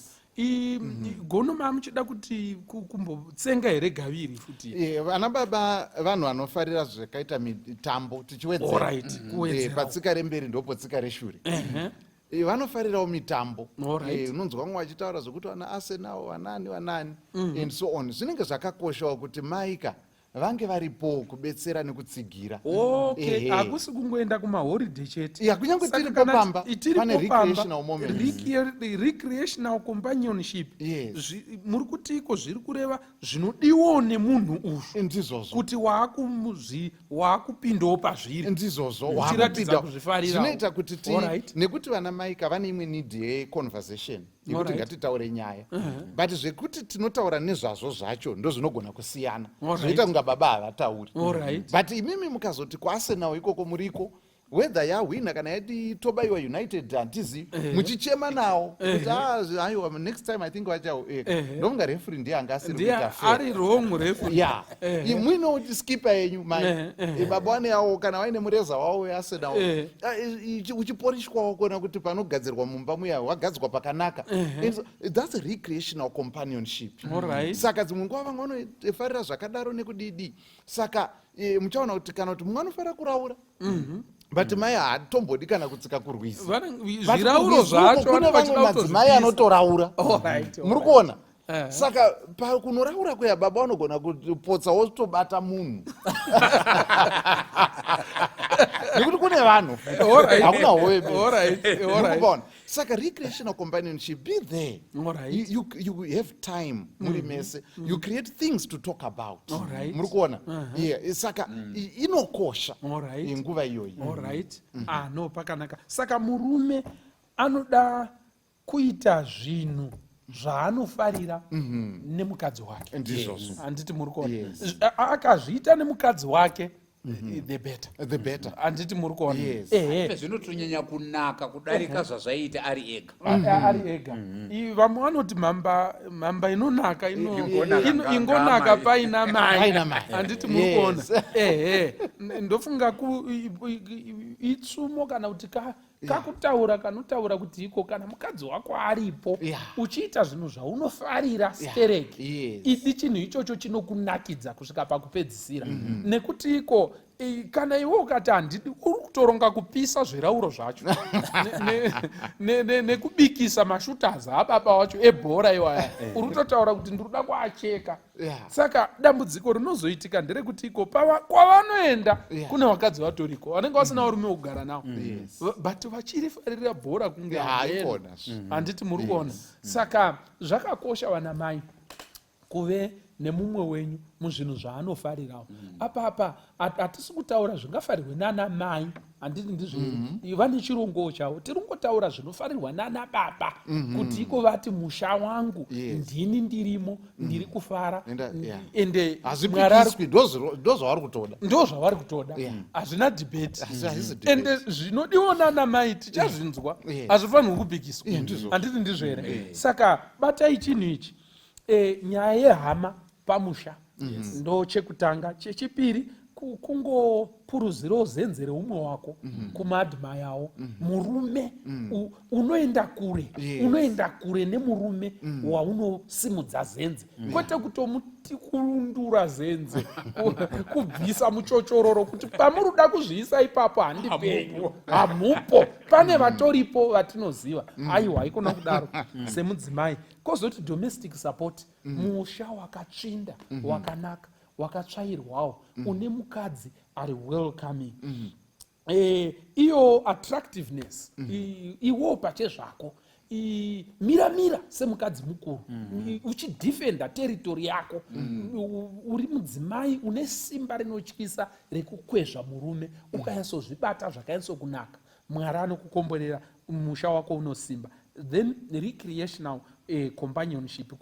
Gono mamuchida kuti kumbotsenga here gaviri futi? Vana baba vanhu vanofarira zvakaita mitambo, tichiwedzera. Kuwedzerawo. Patsika remberi ndopo tsika reshure. Vanofarirawo mitambo. Unonzwa vamwe vachitaura zvokuti vana Arsenal, vanani vanani and so on. Zvinenge zvakakoshawo kuti maika vange varipowo kubetsera nekutsigira. Okay, hakusi kungoenda kumaholiday chete. Ya, kunyange Saka tiripo kana pamba, tiripo pane pamba, recreational moments. Recreational companionship. Yes. Muri kutiko zviri kureva zvinodiwawo nemunhu uyu Ndizvozvo. kuti waakupindawo pazviri, Ndizvozvo. uchiratidza Wakupinda. kuzvifarirawo. Zvinoita kuti ti nekuti vana maika vane imwe need yeconversation. Yekuti ngatitaure nyaya, but zvekuti tinotaura nezvazvo zvacho ndozvinogona kusiyana. Zvoita kunga baba havatauri. But imimi mukazoti kuArsenal ikoko muriko, whether yahwina kana yati tobayiwa United, handizivi, muchichema nawo kuti, "Ah, aiwa, next time I think vachau." Ndofunga referee ndiye anga asiri Ndiye kuita fair. Ari wrong referee. Ya, muine kuti skipa yenyu mai, baba wane yawo kana vaine mureza wavo weArsenal, uchiporishwawo kuona kuti panogadzirwa mumba muya wagadzirwa pakanaka. And so, that's recreational companionship. Saka dzimwe nguva vamwe vanofarira zvakadaro nekudidi. Saka muchaona kuti kana kuti mumwe anofanira kuraura, but mai haatombodi kana kutsika kurwizi. But Zvirauro kurwizi uko zvacho kune vanenge vamwe vachida madzimai kutozvipisa. anotoraura. Muri kuona? Saka pakunoraura kuya, baba vanogona kupotsa wotobata munhu nekuti kune vanhu, hakuna hove bedzi. Muri kuona? Saka recreational companionship, be there. You have time muri mese, you create things to talk about. Muri kuona? Yeah, saka inokosha nguva iyoyi. Alright, ah, no, pakanaka. Saka murume anoda kuita zvinhu zvaanofarira nemukadzi wake. Ndizvozvo. Handiti muri kuona? Yes. Akazviita nemukadzi wake, the better. The better. Handiti muri kuona? Yes. Ehe. Zvinotonyanya kunaka kudarika zvazvaiita ari ega. Ari ega. Vamwe vanoti mhamba inonaka Ingonaka ingonaka ngamai. paina mai. Paina mai. Handiti muri kuona? Yes. Ehe. Ndofunga ku itsumo kana kuti kakutaura kanotaura kuti iko kana mukadzi wako aripo, uchiita zvinhu zvaunofarira stereki, idi chinhu ichocho chinokunakidza kusvika pakupedzisira, nekuti iko kana iwe ukati handidi, uri kutoronga kupisa zvirauro zvacho nekubikisa mashooters ababa wacho ebhora iwaya. Uri kutotaura kuti ndiri kuda kuacheka. Saka dambudziko rinozoitika nderekuti iko kwavanoenda kune vakadzi vatoriko vanenge vasina varume wekugara navo, but vachirifarira bhora kunge hameno. Haikona. Handiti muri kuona? Saka zvakakosha, vana mai, kuve nemumwe wenyu muzvinhu zvaanofarirawo. Apa hatisi kutaura zvingafarirwe nana mai, handiti ndizvo? Vane chirongowo chavo. Tiri kungotaura zvinofarirwa nana baba, kuti iko vati musha wangu, ndini ndirimo, ndiri kufara. Ende Mwari Hazvipikiswi, ndozvavari kutoda. Ndo zvavari kutoda. Hazvina debate. Hazvisi debate. Ende zvinodiwa nana mai tichazvinzwa. Hazvifanirwi kupikiswa. Ndizvo. Handiti ndizvo here? Saka batai chinhu ichi, nyaya yehama pamusha ndo chekutanga. Chechipiri, kungopuruzirawo zenze reumwe wako, kumuadmirewo murume. Unoenda kure. Unoenda kure nemurume waunosimudza zenze, kwete kutomutikundura zenze, kubvisa muchochororo kuti pamuri kuda kuzviisa ipapo handipenyu, hamupo, pane vatoripo vatinoziva. Aiwa, haikona kudaro semudzimai. Kwozoti domestic support, musha wakatsvinda, wakanaka, wakatsvairwawo, une mukadzi ari welcoming, iyo attractiveness, iwo pachezvako, mira mira semukadzi mukuru, uchidefenda territory yako. Uri mudzimai une simba rinotyisa rekukwezva murume. Ukanyatsozvibata zvakanyatsokunaka, Mwari anokukomborera, musha wako unosimba. Then recreational companionship,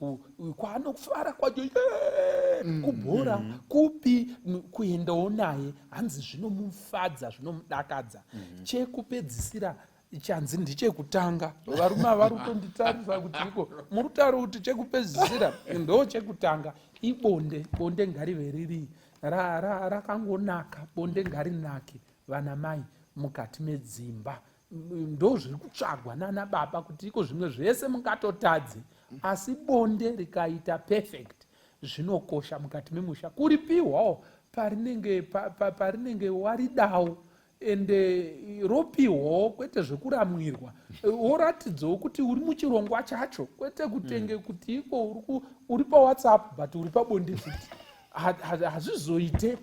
kwaanofara kwacho, kubhora kupi, kuendawo naye, hanzi zvinomufadza, zvinomudakadza. Chekupedzisira chanzi ndechekutanga. Varume avari kutonditarisa kuti iko muri kutaura kuti chekupedzisira ndo chekutanga. Ibonde. Bonde ngarive riri rakangonaka. Bonde ngarinake, vana mai, mukati medzimba. Ndo zviri kutsvagwa nana baba, kuti iko zvimwe zvese mungatotadze, asi bonde rikaita perfect, zvinokosha mukati memusha. Kuripiwawo parinenge parinenge waridawo, ende ropiwawo, kwete zvekuramwirwa. Woratidzawo kuti uri muchirongwa chacho, kwete kutenge kuti iko uri paWhatsApp but uri pabonde futi. Hazvizoite.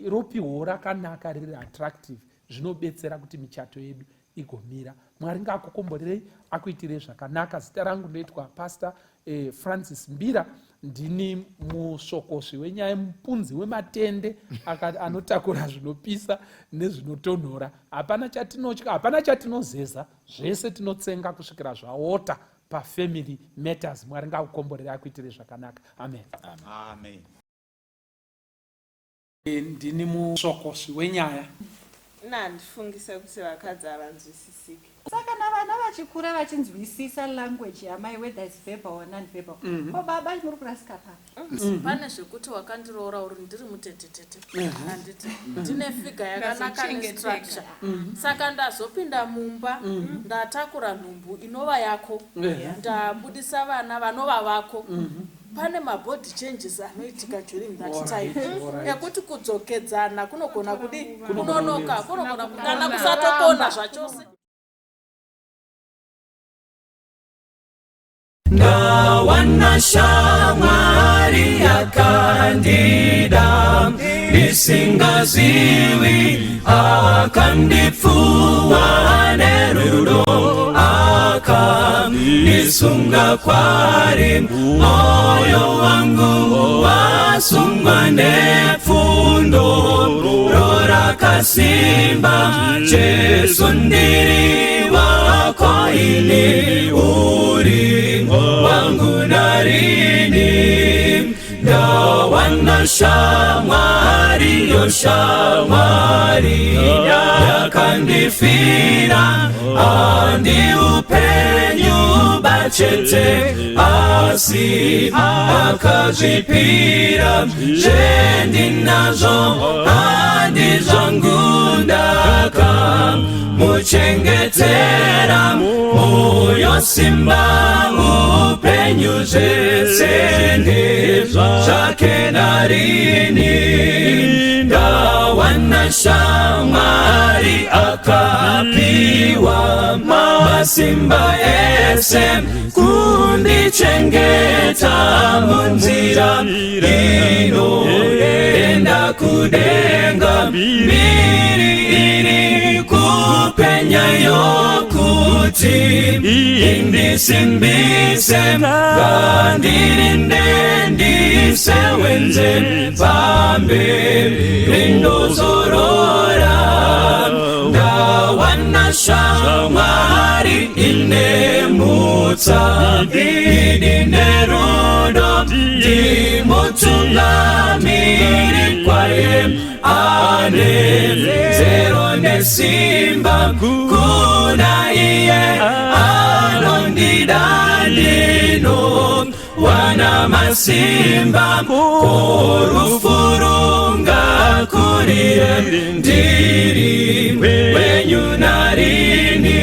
Ropiwawo rakanaka, riri attractive, zvinobetsera kuti michato yedu igomira. Mwari ngaakukomborerei, akuitirei zvakanaka. Zita rangu ndoitwa Pastor Francis Mbira. Ndini musvokosvi wenyaya, mupunzi wematende anotakura zvinopisa nezvinotonhora. Hapana chatinotya, hapana chatinozeza, zvese tinotsenga kusvikira zvaota. paFamily Matters. Mwari ngakukomborere akuitire zvakanaka. Amen. Amen. Ndini musvokosvi wenyaya. Ini handifungise kuti vakadzi havanzwisisiki. Saka kana vana vachikura vachinzwisisa language yamai whether it's verbal or non verbal, ko baba muri kurasika papi? Pane zvekuti wakandiroora uri ndiri mutetetete, handiti? Ndine figure yakanaka nestructure, saka ndazopinda mumba ndatakura nhumbu inova yako, ndabudisa vana vanova vako. Pane mabody changes anoitika during that time ekuti kudzokedzana kunogona kudi kunonoka, kunogona kana kusatokona zvachose. Ndawana shamwari yakandida ndisingazivi, akandipfuwa nerudo, akandisunga kwari. Moyo wangu wasungwa nepfundo rakasimba. Jesu, ndiri wako ini, uri wangu narini. Ndawana shamwari, yo shamwari yakandifira. Handi upenyu bachete, asi akazvipira. Zvendinazvo handi zvangu, ndakamuchengetera. Moyo, simba, upenyu, zvese ndezvake narini. Ndawana shamwari akapiwa masimba ese kundichengeta munzira inoenda kudenga. Mbiri iri kupenya yokuti indisimbise, ngandirinde, ndisewenze pamberi, ndozorora. Ndawana shamwari ine mutsa, idi nerudo, ndimutungamiri kwaye, ane zero nesimba. Kuna iye anondida ndino wana masimba, ko rufu rungakurire, ndiri wenyu narini.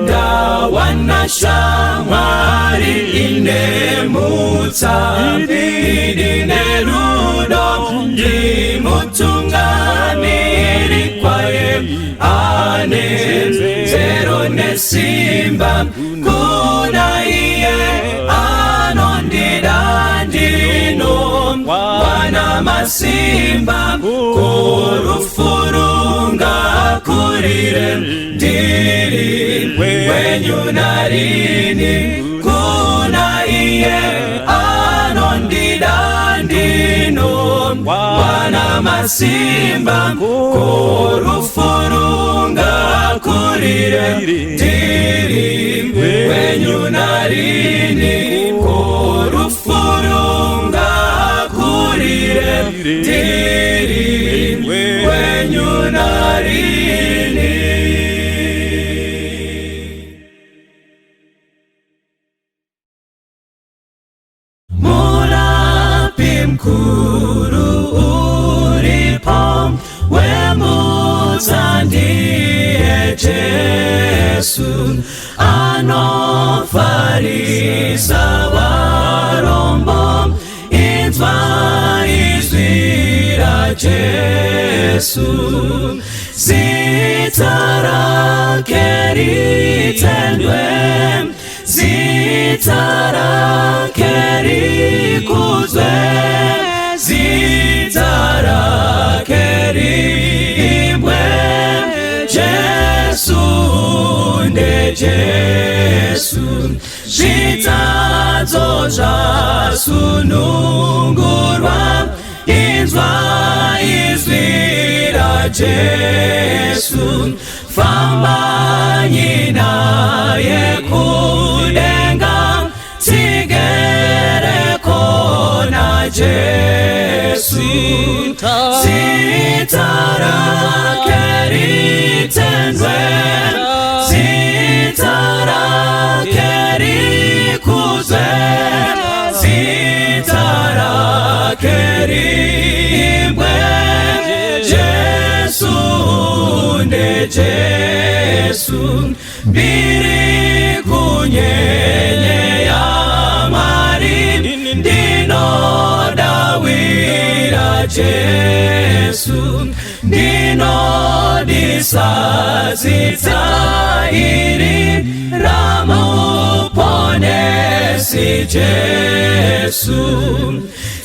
Ndawana shamwari ine mutsa, idi nerudo, ndimutungamiri kwaye, ane zero nesimba. Kuna iye anondida ndino wana masimba, ko rufu rungakurire, ndiri wenyu narini. Kuna iye anondida ndino wana masimba, ko rufu rungakurire, ndiri wenyu narini. Ko rufu rungakurire, ndiri wenyu narini. Murapi mukuru uripo wemutsa, ndiye Jesu, anofarisa varombo. Inzwa izwi raJesu, zita rake ritendwe, zita rake rikudzwe, zita rake riimbwe. Jesu ndeJesu, zvitadzo zvasunungurwa. Inzwa izwi raJesu, fambanyi naye kudenga. Zita rake ritendwe, zita rake rikudzwe, zita rake riimbwe. Jesu ndeJesu, mbiri kunyenye yaMwari, ndinodawira Jesu, ndinodisa zita iri ramuponesi Jesu.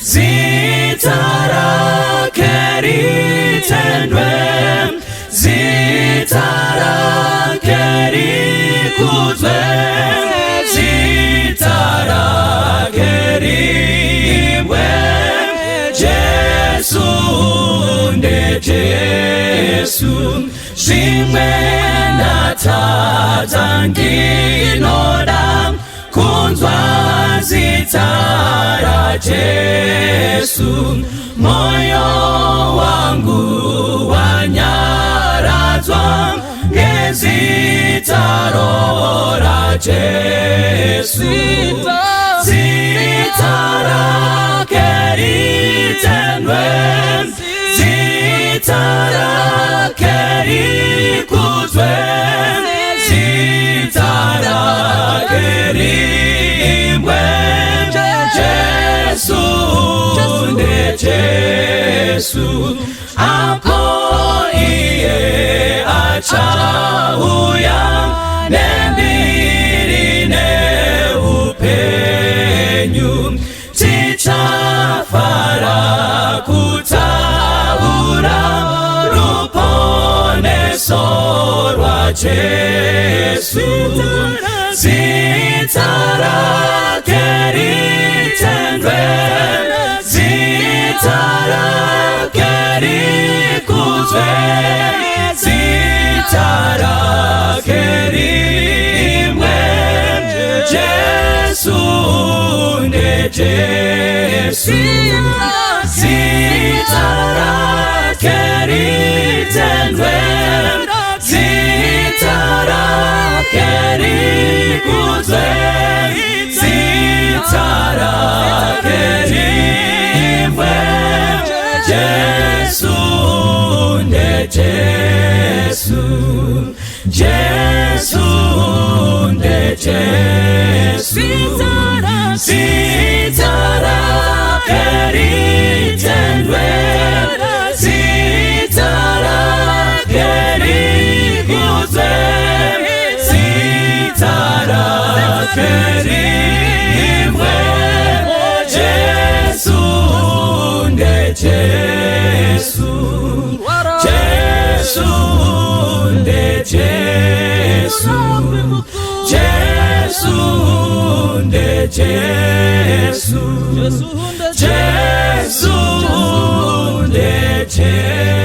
Zita rake ritendwe, zita rake rikudzwe, zita rake riimbwe. Jesu ndeJesu, zvimwe ndatadza, ndinoda kunzwa zita raJesu. Moyo wangu wanyaradzwa ngezita raJesu. Zita rake ritendwe, zita rake rikudzwe, zita rake riimbwe. Jesu ndeJesu, apo iye achauya nembiri neupenyu, tichafara kutaura ruponeso rwaJesu. Zita rake ritendwe, zita rake rikudzwe, zita rake riimbwe. Jesu ndeJesu, zita rake ritendwe, zita rake rikudzwe, zita rake riimbwe. Jesu ndeJesu, Jesu ndeJesu, zita rake ritendwe, zita rake rikudzwe, zita rake riimbwe. Jesu ndeJesu, Jesu ndeJesu, Jesu ndeJesu, Jesu ndeJesu.